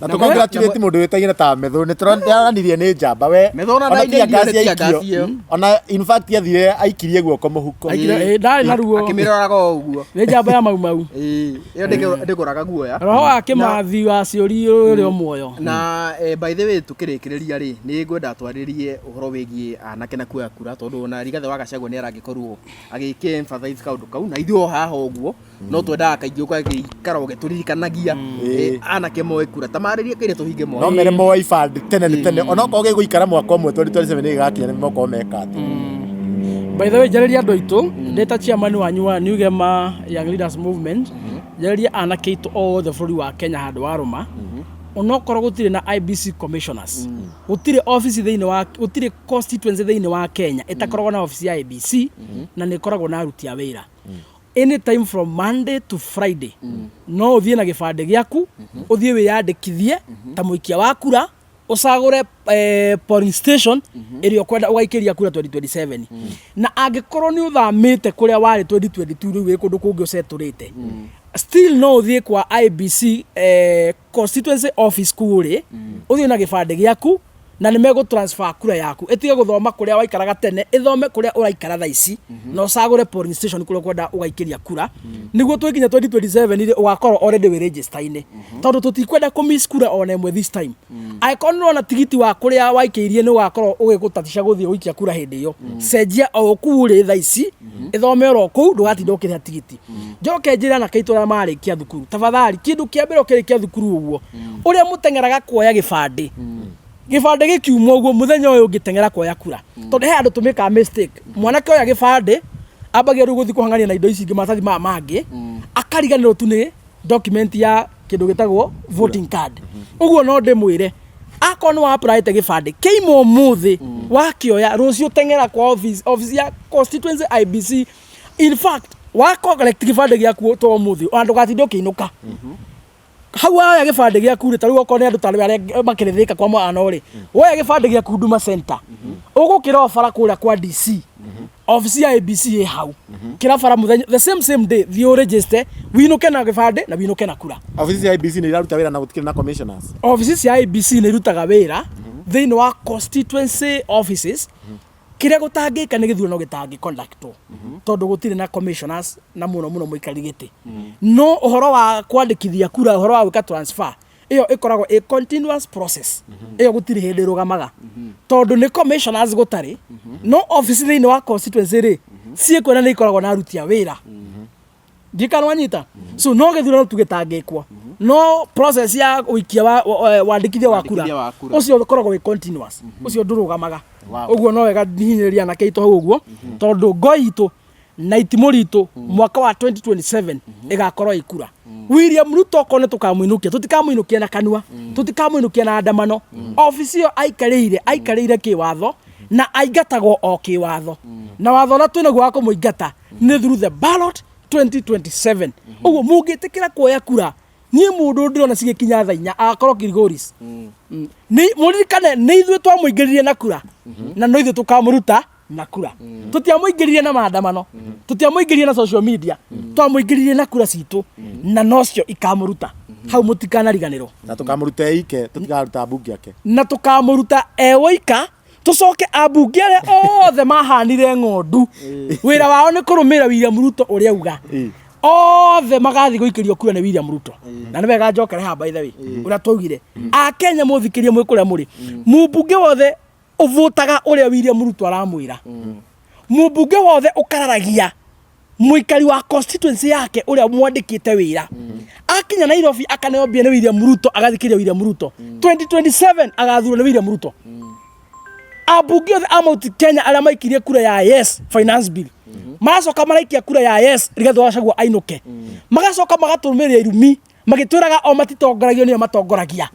Na tũcongratulate mũndũ wĩtaine ta Methu, nĩ tũraranirie nĩ njamba we. Methu ona Ona ndainairio tear gas nĩ tear gas yaikio. ĩyo. Ona in fact athire aikirie guoko mũhuko. Ndarĩ na ruo. Akĩmĩroraga o ũguo. Nĩ njamba ya Mau Mau. Ĩ, ĩyo ndĩgũraga guoya. Roho wa Kĩmathi wa ciũri ũrĩ o muoyo. Na by the way, tukĩrĩkĩrĩria rĩ, nĩ ngwenda twarĩrie ũhoro wĩgiĩ anake na kuoya kura, tondũ ona Rigathĩ wa Gachagua nĩ arangĩkorwo agĩkĩ emphasize kaũndũ kau, na ithuĩ o haha ũguo no twendaga kaingĩ ũgagĩikara ũgĩtũririkanagia anake moe kura ta marĩrie kaire tũhinge No mwaka. mere moe ibandĩ tene nĩ tene, onokorwo gĩgũikara mwaka ũmwe, 2027 gĩgakinya nĩ mokorwo meka atĩ. By the way, njarĩria andũ aitũ ndĩ ta chairman wanyu wa New Gema Young Leaders Movement, njarĩria anake aitũ othe bũrũri wa Kenya handũ wa rũma, onokorwo gũtirĩ na IBC commissioners, gũtirĩ office thĩinĩ wa, gũtirĩ constituency thĩinĩ wa Kenya ĩtakoragwo na office ya IBC na nĩ ĩkoragwo na aruti a wĩra. Anytime from Monday to Friday no ũthiĩ na gĩbandĩ gĩaku, ũthiĩ wĩyandĩkithie ta mũikia wa kura, ũcagũre polling station ĩrĩa ũkwenda ũgaikĩria kura 2027. Na angĩkorwo nĩ ũthamĩte kũrĩa warĩ 2022, rĩu wĩ kũndũ kũngĩ ũcetũrĩte, still no ũthiĩ kwa IBC constituency office kũu ũrĩ, ũthiĩ na gĩbandĩ gĩaku. Na nĩ megũ transfer kura yaku ĩtige gũthoma kũrĩa waikaraga tene, ĩthome kũrĩa ũraikara thaa ici, na ũcagũre polling station kũrĩa ũkwenda ũgaikĩria kura, nĩguo twĩkinya 2027 rĩ, ũgakorwo already wĩ register-inĩ, tondũ tũtikwenda kũ miss kura ona ĩmwe this time. Angĩkorwo nĩ ũrona tigiti wa kũrĩa waikĩirie nĩ ũgakorwo ũgĩgũtatisha gũthiĩ gũikia kura hĩndĩ ĩyo, cenjia o kũu ũrĩ thaa ici, ĩthome oro kũu, ndũgatinda ũkĩrĩha tigiti. Njoke njĩre anake aitũ arĩa marĩkia thukuru, tafadhali, kĩndũ kĩa mbere ũkĩrĩkia thukuru ũguo, ũrĩa mũteng'eraga kuoya gĩbandĩ, gĩbandĩ gĩkiuma ũguo, mũthenya ũyũ ũngĩteng'era kuoya kura, tondũ he andũ tũmĩkaga mistake. Mwanake oya gĩbandĩ, ambagia rĩu gũthiĩ kũhang'ania na indo ici ingĩ, maratathi maya mangĩ, akariganĩrwo tu nĩ document ya kĩndũ gĩtagwo voting card. Ũguo no ndĩmwĩre, akorwo nĩ wa applyĩte gĩbandĩ kĩima ũmũthĩ, wakĩoya rũciũ teng'era kwa office, office ya constituency IEBC. In fact, wa collect gĩbandĩ gĩaku to ũmũthĩ, ona ndũgatinde ũkĩinũka hau. Woya gĩbandĩ gĩaku rĩ, ta rĩu okorwo nĩ andũ ta arĩa makĩrĩthĩka kwa mũhano rĩ, woya gĩbandĩ gĩaku Huduma Center, ũgũkĩra o bara kũrĩa kwa DC, office ya IEBC ĩ hau, kĩra bara mũthenya, the same same day thiĩ ũregister, winũke na gĩbandĩ na winũke na kura. Office ya IEBC nĩ iraruta wĩra na gũtikĩrĩ na commissioners? Office cia IEBC nĩ irutaga wĩra thĩinĩ wa constituency offices. Kĩrĩa gũtangĩka nĩ gĩthurano gĩtangĩ conductwo tondũ gũtirĩ na commissioners na mũno mũno mũikari gĩtĩ. No ũhoro wa kwandĩkithia kura, ũhoro wa gwĩka transfer, ĩyo ĩkoragwo ĩ continuous process. Ĩyo gũtirĩ hĩndĩ ĩrũgamaga tondũ nĩ commissioners gũtarĩ. No office thĩinĩ wa constituency rĩ, ciĩkwena nĩ ikoragwo na aruti a wĩra ndikana wanyita. So no gĩthurano tu gĩtangĩkwo, no process ya ũikia wa wandĩkithia wa kura, Wandĩkithia wa kura. Ũcio ũkoragwo wĩ continuous, ũcio ndũrũgamaga. Ũguo no wega hinyĩrĩria anake aitũ hau ũguo, tondũ ngo itũ na itimũ ritũ mwaka wa 2027 ĩgakorwo ĩ kura. William Ruto, okorwo nĩ tũkamũinũkia, tũtikamũinũkia na kanua, tũtikamũinũkia na andamano. Obici ĩyo aikarĩire, aikarĩire kĩwatho na aingatagwo o kĩwatho, na watho ũrĩa twĩnaguo wa kũmũingata nĩ through the ballot 2027. Ũguo mũngĩtĩkĩra kuoya kura, niĩ mũndũ ndĩrona cigĩkinya thaa 4 agakorwo Kilgoris. Mũririkane nĩ ithuĩ twamũingĩririe na kura na no ithuĩ tũkamũruta na kura. Tũtiamũingĩririe na maandamano, tũtiamũingĩririe na social media, twamũingĩririe na kura citũ na nocio ikamũruta hau. Mũtikanariganĩrwo. Na tũkamũruta eike, tũtikaruta mbunge ake. Na tũkamũruta e woika, tũcoke ambunge arĩa othe mahanire ng'ondu, wĩra wao nĩ kũrũmĩrĩra William Ruto ũrĩa auga, othe magathiĩ gũikĩrio kura nĩ William Ruto. Na nĩ wega njokere haha, by the way, ũrĩa twaugire, akenya mũthikĩrie mwĩ kũrĩa mũrĩ, mũmbunge wothe ũvotaga ũrĩa William Ruto aramwĩra, mũmbunge wothe ũkararagia mũikari wa constituency yake ũrĩa mwandĩkĩte wĩra, akinya Nairobi akaneo mbia nĩ William Ruto, agathikĩria William Ruto, 2027 agathurwo nĩ William Ruto. Ambunge othe a Mount Kenya arĩa maikirie kura ya yes finance bill, maracoka maraikia kura ya yes Rigathi wa Gachagua ainũke, magacoka magatũrũmĩrĩra irumi magĩtwĩraga o matitongoragio nĩo matongoragia.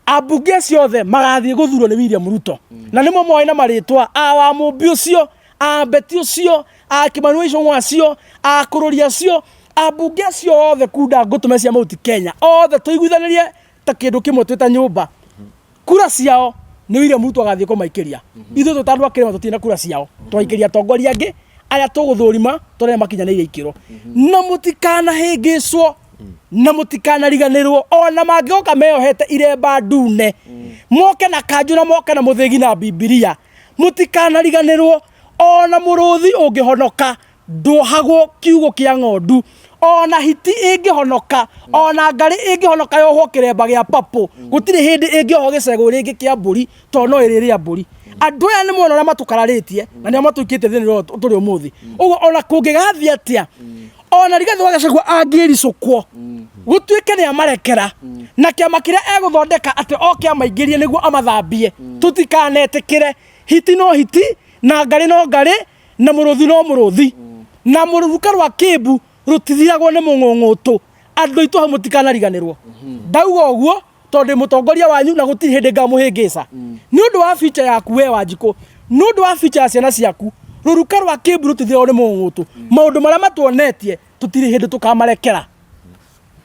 Ambunge acio othe magathiĩ gũthurwo nĩ William Ruto, na nĩmo moĩ na marĩtwa a wa Mũmbi ũcio, a Mbeti ũcio, a Kĩmani wa Ichung'wa acio, a Kũrũri acio, ambunge acio othe kunda ngũtũme cia Mount Kenya othe tũiguithanĩrie ta kĩndũ kĩmwe twĩ ta nyũmba. Kura ciao nĩ William Ruto agathiĩ kũmaikĩria. Ithuĩ twĩ ta andũ a kĩrĩma tũtirĩ na kura ciao, twaikĩria atongoria angĩ arĩa tũgũthũrima tũrĩa makinyanĩire ikĩro. Na mũtikanahĩngĩcwo na mũtikanariganĩrwo, ona mangĩgoka meyohete iremba ndune, moke na kanjũ na moke na mũthĩgi na Bibilia, mũtikanariganĩrwo, ona mũrũthi ũngĩhonoka ndwohagwo kiugo kĩa ng'ondu, ona hiti ĩngĩhonoka, ona ngarĩ ĩngĩhonoka yohwo kĩremba gĩa papũ, gũtirĩ hĩndĩ ĩngĩohwo gĩcegũ rĩngĩ kĩa mbũri, tondũ no ĩrĩrĩa mbũri. Andũ aya nĩ mona ũrĩa matũkararĩtie na nĩo matũikĩtie thĩinĩ ũrĩa tũrĩ ũmũthĩ. Ũguo ona kũngĩgathiĩ atĩa, ona Rigathĩ wa Gachagua angĩricũkwo gũtuĩke nĩ amarekera na kĩama kĩrĩa egũthondeka atĩ oke amaingĩrie nĩguo amathambie, tũtikanetĩkĩre. Hiti no hiti, na ngarĩ no ngarĩ, na mũrũthi no mũrũthi, na mũruruka rwa kĩmbu rũtithiragwo nĩ mũng'ũng'ũtũ. Andũ aitũ hau mũtikanariganĩrwo. Ndauga ũguo tondũ ndĩ mũtongoria wanyu na gũtirĩ hĩndĩ ngamũhĩngĩca nĩ ũndũ wa future yaku we Wanjikũ, nĩ ũndũ wa future ya ciana ciaku. Rũruka rwa kĩmbu rũtithiragwo nĩ mũng'ũng'ũtũ. Maũndũ marĩa matuonetie tũtirĩ hĩndĩ tũkamarekera.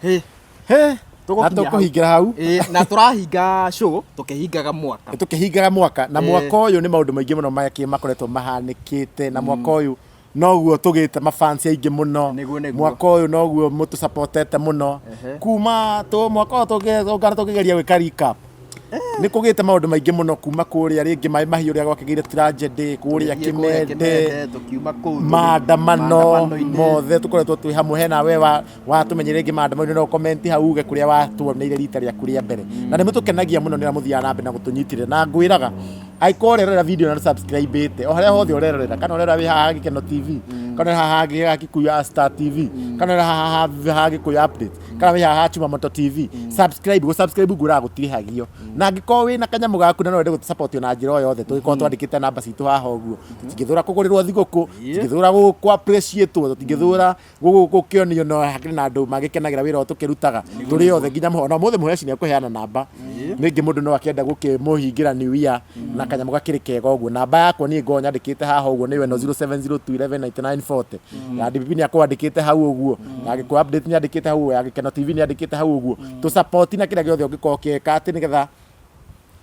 Hĩ. He, na Tũgũkinya hau. Tũkũhingĩra hau. Ĩ, na tũrahinga show tũkĩhingaga mwaka. Tũkĩhingaga mwaka na mwaka ũyũ nĩ maũndũ maingĩ mũno makĩ makoretwo mahanĩkĩte, na mwaka ũyũ noguo tũgĩte mafans aingĩ mũno. Nĩguo, nĩguo. Mwaka ũyũ noguo mũtũsupportete mũno. Kuma tu mwaka ũyũ tũngana tũkĩgeria gwĩka recap. Nĩ kũgĩte maũndũ maingĩ mũno kuma kũrĩa rĩngĩ maĩ mahiũ ũrĩa gwakĩgĩire tragedy kũrĩa Tũgĩthiĩ kũrĩa Kĩmende, Kĩmende, tũkiuma kũu tũgĩ- maandamano maandamano-inĩ. mothe tũkoretwo twĩ hamwe. Hena we watũmenyire rĩngĩ maandamano-inĩ, no comment hau uge kũrĩa watuoneire rita rĩaku rĩa mbere. Na nĩ mũtũkenagia mũno nĩ ũrĩa mũthiaga na mbere na gũtũnyitĩrĩra. Na ngwĩraga angĩkorwo ũrerorera video na subscribe ĩte o harĩa hothe ũrerorera, kana ũrerora wĩ haha Gĩkeno TV, kana ũrĩ haha Gĩkuyu Star TV, kana ũrĩ haha ha Gĩkũyũ Update, kana wĩ haha Chuma Moto TV, subscribe. Gũ subscribe ngwĩraga gũtirĩhagio. Na angĩkorwo wĩna kanyamũ gaku na no wende gũtũ na njĩra o yothe, tũgĩkorwo twandĩkĩte namba citũ haha ũguo. Tũtingĩthũra kũgũrĩrwo thigũkũ, tũtingĩthũra gũ appreciate, tũtingĩthũra gũkĩonio no hakĩrĩ na andũ magĩkenagĩra wĩra ũyũ tũkĩrutaga tũrĩ othe nginya mũho. Na ũmũthĩ Mũheci nĩ ekũheana namba nĩngĩ mũndũ no akĩenda gũkĩmũhingĩra new year na kanyamũ gakĩrĩ kega ũguo. Namba yakwa niĩ ngoragwo nyandĩkĩte haha ũguo nĩyo ĩno, 0702 119940. Ya DPP nĩ akorwo andĩkĩte hau ũguo, ya Gĩkũyũ Update nĩ andĩkĩte hau ũguo, ya Gĩkeno TV nĩ andĩkĩte hau ũguo. Tũ support na kĩrĩa gĩothe ũngĩkorwo ũkĩka atĩ nĩgetha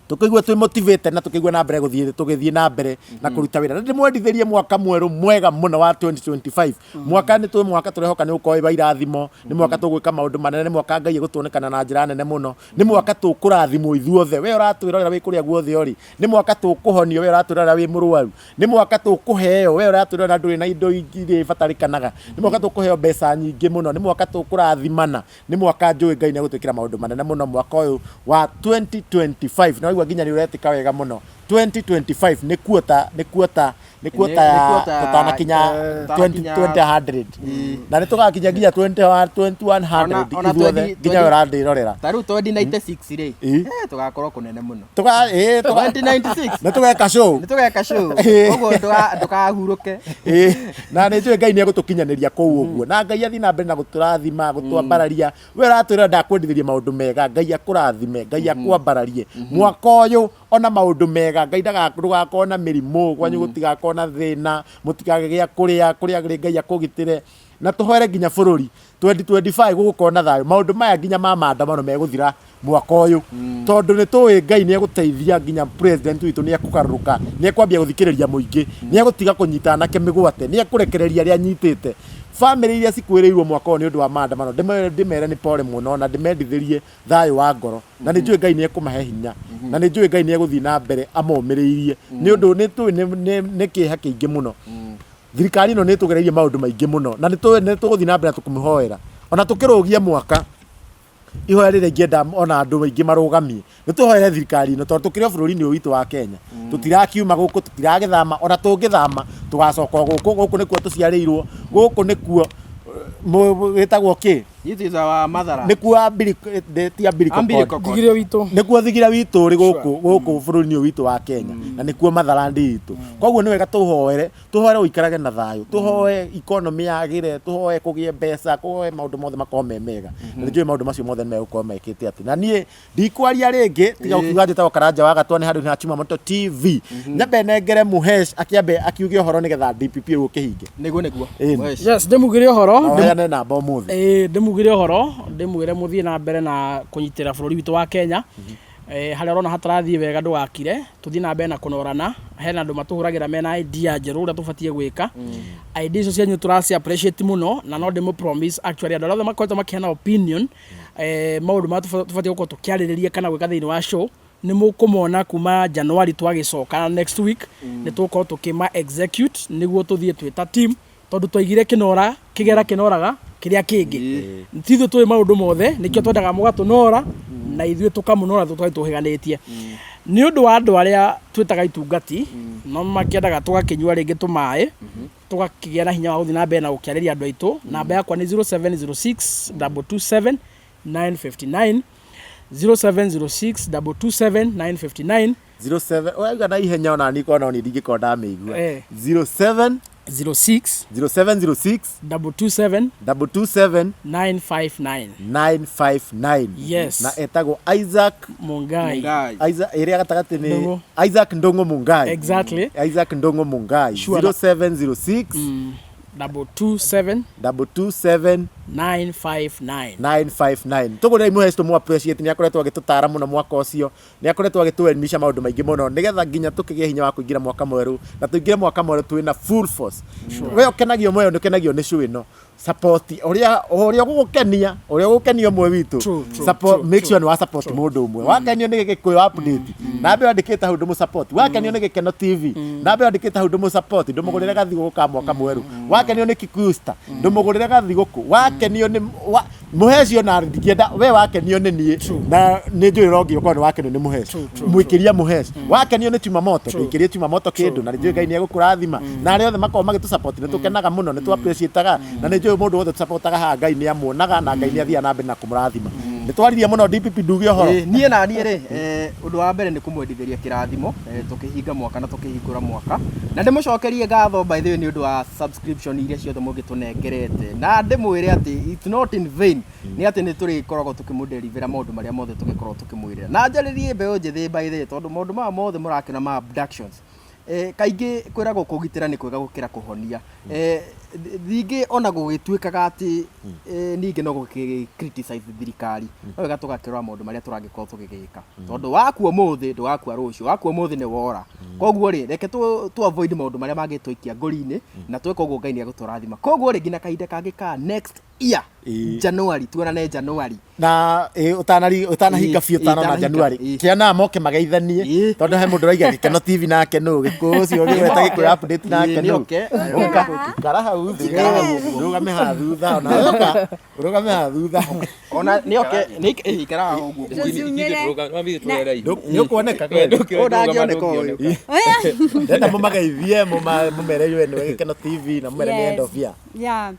tũkĩigue twĩ motivated na tũkĩigue na mbere gũthiĩ, tũgĩthiĩ na mbere na kũruta wĩra. Na ndĩmwendithĩrie mwaka mwerũ mwega mũno wa 2025. Mwaka nĩ twĩ mwaka tũrehoka nĩ ũgũkorwo wĩ wa irathimo, nĩ mwaka tũgwĩka maũndũ manene, nĩ mwaka Ngai egũtuonekana na njĩra nene mũno, nĩ mwaka tũkũrathimwo ithuothe. We ũratwĩrorera wĩ kũrĩa guothe ũrĩ, nĩ mwaka tũkũhonio. We ũratwĩrorera wĩ mũrwaru, nĩ mwaka tũkũheo. We ũratwĩrorera ndũrĩ na indo iria ibatarĩkanaga, nĩ mwaka tũkũheo mbeca nyingĩ mũno, nĩ mwaka tũkũrathimana, nĩ mwaka njũĩ Ngai nĩ egũtwĩkĩra maũndũ manene mũno mwaka ũyũ wa 2025. Na waigua nginya nĩ ũretĩka wega mũno, 2025 nĩ kuota, nĩ kuota, nĩ kuota Nĩ ya kuota, tũtanakinya tũtanakinya 20, 20, na nĩ tũgakinya nginya 20, 2100 Ona ithuothe, 20 nginya we ũrandĩrorera. Ta rĩu 2096 rĩ, tũgakorwo kũnene mũno. 2096. Nĩ tũgeka show. Nĩ tũgeka show. Ũguo ndũkahurũke. Ĩĩ, na nĩ njũĩ Ngai nĩ egũtũkinyanĩria kũu ũguo, na Ngai athiĩ na mbere na gũtũrathima, gũtwambararia. We ũratwĩra, ndakwendithĩria maũndũ mega. Ngai akũrathime, Ngai akwambararie mwaka ũyũ ona maũndũ mega. Ngai ndũgakorwo na mĩrimũ kwanyu, gũtigakorwo na thĩna, mũtikage gĩa kũrĩa kũrĩa rĩ. Ngai akũgitĩre na tũhoere nginya bũrũri 2025 gũgũkorwo na thayũ. Maũndũ maya nginya ma maandamano megũthira mwaka ũyũ, tondũ nĩ tũĩ Ngai nĩ egũteithia. Nginya president witũ nĩ ekũgarũrũka, nĩ ekwambia gũthikĩrĩria mũingĩ, nĩ egũtiga kũnyita anake mĩgwate, nĩ ekũrekereria arĩa anyitĩte. Bamĩrĩ iria cikwĩrĩirwo mwaka ũyũ nĩ ũndũ wa maandamano, ndĩmere nĩ pole mũno na ndĩmendithĩrie thayũ wa ngoro, na nĩ njũĩ Ngai nĩ ekũmahe hinya, na nĩ njũĩ Ngai nĩ egũthiĩ na mbere amomĩrĩirie, nĩ ũndũ nĩ tũĩ nĩ kĩeha kĩingĩ mũno. Thirikari ĩno nĩ ĩtũgereirie maũndũ maingĩ mũno, na nĩ tũĩ nĩ tũgũthiĩ na mbere na tũkũmĩhoera ona tũkĩrũgie mwaka. Ihoya rĩrĩa ingĩenda ona andũ aingĩ marũgamie, nĩ tũhoere thirikari ĩno, tondũ tũkĩrĩ o bũrũri-inĩ ũyũ witũ wa Kenya, tũtirakiuma gũkũ, tũtiragĩthama. Ona tũngĩthama tũgacoka o gũkũ. Gũkũ nĩkuo tũciarĩirwo, gũkũ nĩkuo wĩtagwo kĩ. This is our motherland. Nĩkuo ti umbilical Umbilical cord. cord. Thigire witũ. Nĩkuo thigira witũ ũrĩ gũkũ, gũkũ bũrũri-inĩ ũyũ witũ wa Kenya, na nĩkuo motherland itũ. Koguo nĩ wega tũhoere, tũhoere ũikarage na thayũ, tũhoe economy yagĩre, tũhoe kũgĩe mbeca, kũhoe maũndũ mothe makorwo me mega, na nĩ njũĩ maũndũ macio mothe nĩ megũkorwo mekĩte atĩ. Na niĩ ndikwaria rĩngĩ tiga gũkiuga njĩtagwo Karanja wa Gatwa, nĩ handũ ha Chuma Moto TV. Nyambe nengere Mũhesh akĩambe akiuge ũhoro nĩgetha DPP rĩu ũkĩhinge. Nĩguo. Ĩni. Mwesh. Yes, ndĩmugĩre ũhoro. Na ũheane namba ũmũthĩ. Ĩĩ, ndĩmugĩre ũhoro, ndĩmwĩre mũthiĩ na mbere na kũnyitĩrĩra bũrũri witũ wa Kenya. Harĩa ũrona hatarathiĩ wega ndũgakire, tũthiĩ na mbere na kũnorana. Hena andũ matũhũragĩra mena idea njerũ ũrĩa tũbatiĩ gwĩka. Idea icio cianyu tũraci appreciate mũno, na no ndĩmũ promise actually andũ arĩa othe makoretwo makĩheana opinion, maũndũ marĩa tũbatiĩ gũkorwo tũkĩarĩrĩria kana gwĩka thĩinĩ wa show, nĩ mũkũmona kuma January twagĩcoka next week, nĩ tũgũkorwo tũkĩma execute nĩguo tũthiĩ twĩ ta team, tondũ twaigire kĩnora kĩgera kĩnoraga kĩrĩa kĩngĩ. Ti ithuĩ tũĩ maũndũ mothe, nĩkĩo twendaga mũgatũnora na ithuĩ tũkamũnora, tũtwarĩ tũhĩganĩtie. Nĩ ũndũ wa andũ arĩa twĩtaga itungati, no makĩendaga tũgakĩnyua rĩngĩ tũmaĩ, tũgakĩgĩa na hinya wa gũthiĩ na mbere na gũkĩarĩria andũ aitũ. Namba yakwa nĩ 0706 227 959, 0706 227 959. 07, ũrauga na ihenya ona niĩ korwo no niĩ ndingĩkorwo ndamĩigua. 07 06 0706 227 227 959. 959. Yes. Na etagwo Isaac Mungai. Mungai. Isaac ĩrĩa gatagatĩ nĩ Ndung'u. Isaac Ndung'u Mungai. Exactly. Isaac Ndung'u Mungai. 0706 227 227 959. 959. Tũgũrĩre Mũhesh, tũmũ appreciate, nĩ akoretwo agĩtũtara mũno mwaka ũcio, nĩ akoretwo agĩtũelimisha maũndũ maingĩ mũno nĩgetha nginya tũkĩgĩe hinya wa kũingĩra mwaka mwerũ, na tũingĩre mwaka mwerũ twĩna full force. We ũkenagio moyo, nĩ ũkenagio nĩ show ĩno. Support ũrĩa ũrĩa ũgũgũkenia, ũrĩa ũgũkenia ũmwe witũ. True, true, Support, true, make sure nĩ wa support mũndũ ũmwe. Wakenio nĩ Gĩkũyũ Update, namba ĩyo andĩkĩte hau ndũmũ support. Wakenio nĩ Gĩkeno TV, namba ĩyo andĩkĩte hau ndũmũ support, ndũmũgũrĩre gathigũkũ ka mwaka mwerũ. Wakenio nĩ Kikuyu Star, ndũmũgũrĩre gathigũkũ. Wakenio nĩ Mũheci, ona ndingĩenda we wakenio nĩ niĩ, na nĩ njũĩ ũrongĩ ũkorwo nĩ wakenio nĩ Mũheci, mwĩkĩria Mũheci. Wakenio nĩ Chuma Moto, ndũikĩrie Chuma Moto kĩndũ, na nĩ njũĩ Ngai nĩ egũkũrathima. Na arĩa othe makoragwo magĩtũ support, nĩ tũkenaga mũno, nĩ tũ appreciate-aga, na nĩ njũĩ mũndũ wothe tũsapotaga haha Ngai nĩ amuonaga na Ngai nĩ athiaga na mbere na kũmũrathima. Nĩ twaririe mũno, DPP, nduge ũhoro. Ĩĩ, niĩ na niĩ rĩ, ũndũ wa mbere nĩ kũmwendithĩria kĩrathimo, tũkĩhinga mwaka na tũkĩhingũra mwaka, na ndĩmũcokerie ngatho, by the way, nĩ ũndũ wa subscription iria ciothe mũgĩtũnengerete, na ndĩmwĩre atĩ it's not in vain, nĩ atĩ nĩ tũrĩkoragwo tũkĩmũderivera maũndũ marĩa mothe tũgĩkoragwo tũkĩmwĩrĩra. Na njarĩrie mbeũ njĩthĩ, by the way, tondũ maũndũ maya mothe mũrakĩona ma abductions, kaingĩ kwĩragwo kũgitĩra nĩ kwega gũkĩra kũhonia. Ningĩ ona gũgĩtuĩkaga atĩ, ningĩ no gũkĩ criticize thirikari, no wega tũgakĩrora maũndũ marĩa tũragĩkorwo tũgĩgĩka, tondũ wakua ũmũthĩ ndũgakua rũciũ, wakua ũmũthĩ nĩ wora. Koguo rĩ, reke tũ avoid maũndũ marĩa mangĩtũikia ngori-inĩ, na tweka ũguo Ngai nĩ egũtũrathima. Koguo rĩ, nginya kahinda kangĩ ka next year, January, tuonane January. Na ũtanari ũtanahinga biũ, ũtanona. Ũtanahinga, January. Kĩana moke mageithanie, tondũ he mũndũ ũraiga Gĩkeno TV nake nũ, Gĩkũyũ ũcio ũgĩgweta Gĩkũyũ Update nake nũ. Nĩoke. Ũka ikara hau thĩ, ũrũgame haha thutha, ona ũka ũrũgame haha thutha. Ona nĩoke nĩ ikaraga ũguo. Tũciumĩre. Nĩ ũkuoneka kweli? Ũyũ ndangĩoneka ũyũ. Ndenda mũmageithie, mũmere we nĩwe Gĩkeno TV na mũmere nĩ end of year. Yeah.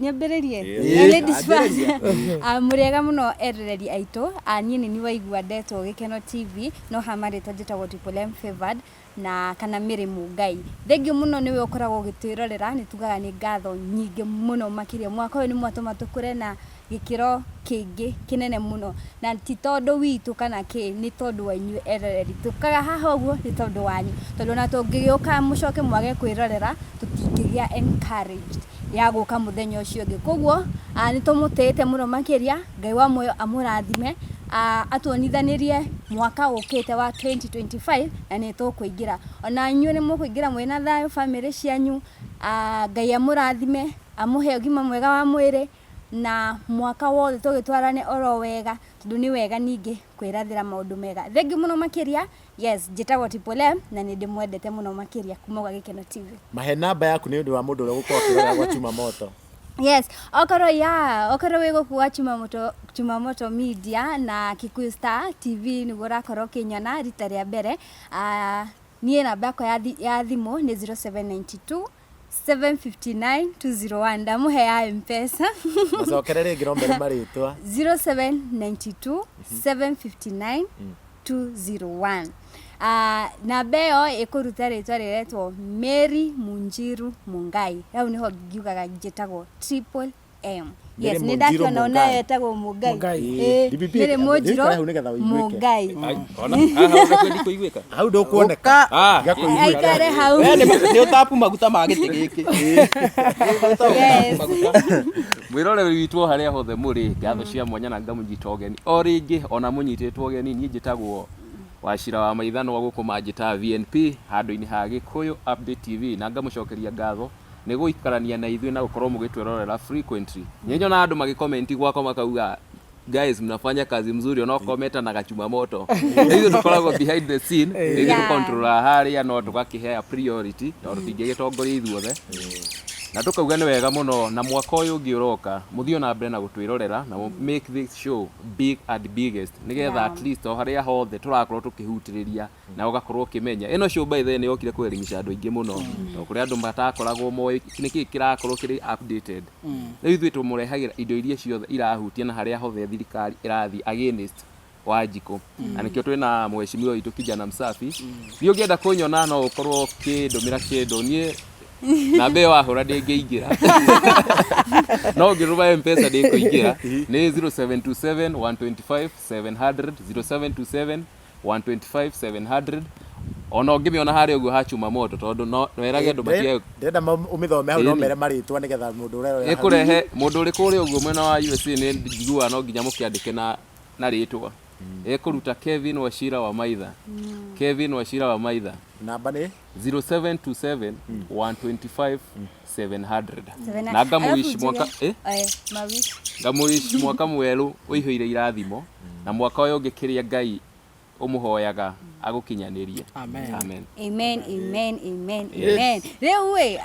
Nyambĩrĩrie. Ĩĩ, Ladies first. Ambĩrĩria. Mũrĩega mũno eroreri aitũ. Niĩ nĩ niĩ waigua ndetwo Gĩkeno TV, no ha marĩtwa njĩtagwo Triple M Favored na kana Mary Mũngai. Thengiũ mũno nĩwe ũkoragwo ũgĩtwĩrorera, nĩ tugaga nĩ ngatho nyingĩ mũno makĩria. Mwaka ũyũ nĩ mwatũma tũkũre na gĩkĩro kĩngĩ kĩnene mũno, na ti tondũ witũ kana kĩ, nĩ tondũ wa inyuĩ eroreri. Tũkaga haha ũguo nĩ tondũ wanyu, tondũ ona tũngĩgĩũka mũcoke mwage kwĩrorera, tũtingĩgĩa encouraged ya gũka mũthenya ũcio ũngĩ. Koguo nĩ tũmũtĩĩte mũno makĩria. Ngai wa muoyo amũrathime, atuonithanĩrie mwaka ũkĩte wa 2025, na nĩ tũkũingĩra, ona inyuĩ nĩ mũkũingĩra mwĩna thayũ, bamĩrĩ cianyu. Ngai amũrathime, amũhe ũgima mwega wa mwĩrĩ, na mwaka wothe tũgĩtwarane oro wega, tondũ nĩ wega ningĩ kwĩrathĩra maũndũ mega. Thengiũ mũno makĩria. Yes, njĩtagwo Triple M na nĩ ndĩmwendete mũno makĩria kuma gwa Gĩkeno TV. Mahe namba yaku nĩ ũndũ wa mũndũ ũrĩa ũgũkorwo akĩrora gwa Chuma Moto. Yes, okorwo ya okorwo wĩ gũkũ gwa Chuma Moto, Chuma Moto Media na Kikuyu Star TV nĩguo ũrakorwo ũkĩnyona rita rĩa mbere, niĩ namba yakwa ya thimũ nĩ 0792 759 201. Ndamũhe ya Mpesa. Macokere rĩngĩ no mere marĩtwa. 0792 759 201. Namba ĩyo ĩkũruta rĩtwa rĩretwo Mary Munjiru Mungai. Hau nĩho ngiugaga njĩtagwo Triple M. Yes, Mary nĩ ndakiona Munjiru onayo Mungai. etagwo Mungai. Mungai. DPP, Mary Munjiru ikara hau nĩgetha ũiguĩke. Mungai. Ona haha ona kwendi kũiguĩka. Hau ndũkuoneka. Ah, Tiga kũiguĩka. Aikare hau. We nĩ ũtapu maguta ma gĩtĩ gĩkĩ. Yes. Mwĩroreri witũ o harĩa hothe mũrĩ, ngatho cia mwanya na ngamũnyita ũgeni o rĩngĩ, ona mũnyitĩtwo ũgeni. Niĩ njĩtagwo Wacira wa Maithanwa, gũkũ manjĩtaga VNP, handũ-inĩ ha Gĩkũyũ Update TV, na ngamũcokeria ngatho nĩ gũikarania na ithuĩ na gũkorwo mũgĩtwĩrorera frequently. Nĩ nyonaga andũ magĩcomment gwakwa makauga, "Guys, mnafanya kazi mzuri," onokorwo metanaga Chuma Moto. Ithuĩ tũkoragwo behind the scene, nĩ ithuĩ tũcontrolaga harĩa, no tũgakĩhea priority tondũ tũtingĩgĩtongoria ithuothe, na tũkauga nĩ wega mũno. Na mwaka ũyũ ũngĩ ũroka, mũthiĩ na mbere na gũtwĩrorera na make this show big and biggest, nĩgetha at least o harĩa hothe tũrakorwo tũkĩhutĩrĩria na ũgakorwo ũkĩmenya. Ĩno show, by the way, nĩ yokire kũelimisha andũ aingĩ mũno, tondũ kũrĩ andũ matakoragwo moĩ nĩkĩ kĩrakorwo kĩrĩ updated. Rĩu ithuĩ tũmũrehagĩra indo iria ciothe irahutia na harĩa hothe thirikari ĩrathiĩ against Wanjikũ, na nĩkĩo twĩna mheshimiwa witũ Kijana Msafi. Niĩ ũngĩenda kũnyona, no ũkorwo ũkĩndũmĩra kĩndũ. Niĩ namba ĩyo wahũra ndĩngĩingĩra, no ũngĩtũma Mpesa ndĩkũingĩra. Nĩ 0727 125 700, 0727 125 700. Ona ũngĩmĩona harĩa ũguo ha Chuma Moto, tondũ no werage andũ matige. Ndĩrenda ũmĩthome hau, no Ĩni. mere marĩtwa nĩgetha mũndũ ũrerorera hau. Ĩkũrehe mũndũ ũrĩ kũrĩa ũguo mwena wa USA. Nĩ njiguaga no nginya mũkĩandĩke na rĩtwa. Ekũruta Kevin Wachira wa Maitha. Kevin Wachira wa Maitha. Namba nĩ 0727 125 700. Na ngamũwish mwaka eh? Mawish. Ngamũwish mwaka mwerũ ũihũire irathimo na mwaka ũyũ ũngĩ kĩrĩa Ngai ũmũhoyaga agũkinyanĩrie. Amen. Amen. Amen, amen, amen, Yes. amen. Rĩu ĩ,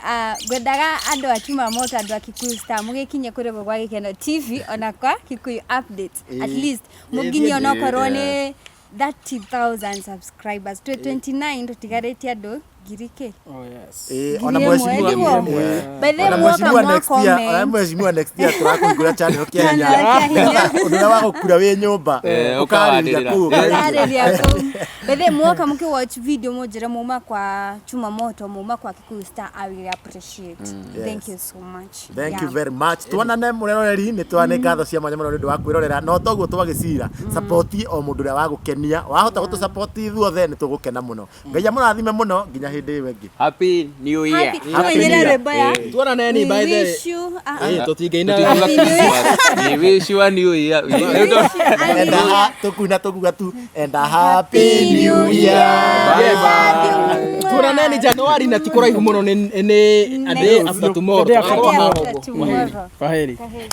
ngwendaga andũ a Chuma Moto, andũ a Kikuyu Star mũgĩkinye kũrĩ gwa Gĩkeno TV ona kwa Kikuyu Updates. At least mũnginye onokorwo nĩ 30,000 subscribers. Twĩ 29 tũtigarĩtie andũ ngiri kĩ? Oh, yes. Ĩĩ, ona Ngiri ĩmwe, mheshimiwa nĩguo? Ĩĩ. By the way, Ona mwoka mheshimiwa mwa next year, ona comment. mheshimiwa next year tũrakũhingũra channel kĩa hinya. Channel kĩa hinya. Ũndũ ũrĩa wa gũkura wĩ nyũmba Eh, ũkarĩria ũkawarĩrĩra. kũu ũkarĩria. Ũkarĩria kũu. By the way, mwoka mũkĩ watch video mũnjĩre muma kwa Chuma Moto, muma kwa Kikuyu Star, I will appreciate. Thank you so much. Thank you Yeah. very much. Tuonane mũreroreri nĩ twane ngatho cia mwanya mũno nĩ ũndũ wa kwĩrorera no toguo twagĩcira support o mũndũ ũrĩa wagũkenia wahota gũtũ support ithuothe nĩ tũgũkena mũno. Ngai amũrathime mũno nginya hĩndĩ ĩyo ĩngĩ. Happy New Year. Happy, tumenyere rwĩmbo ya Tuonaneni We by the wish you a Ĩĩ, tũtingĩina Tũtingiuga Happy New Year. Christmas. We wish you a new year. We wish you a new And a year. tũkuina tũkuga tu and a happy new year. Bye bye. Tuonaneni Januari na ti kũraihu mũno nĩ a day after tomorrow. The day after Tũgakorwo tomorrow. haha After ũguo. tomorrow. Kwaheri. Kwaheri.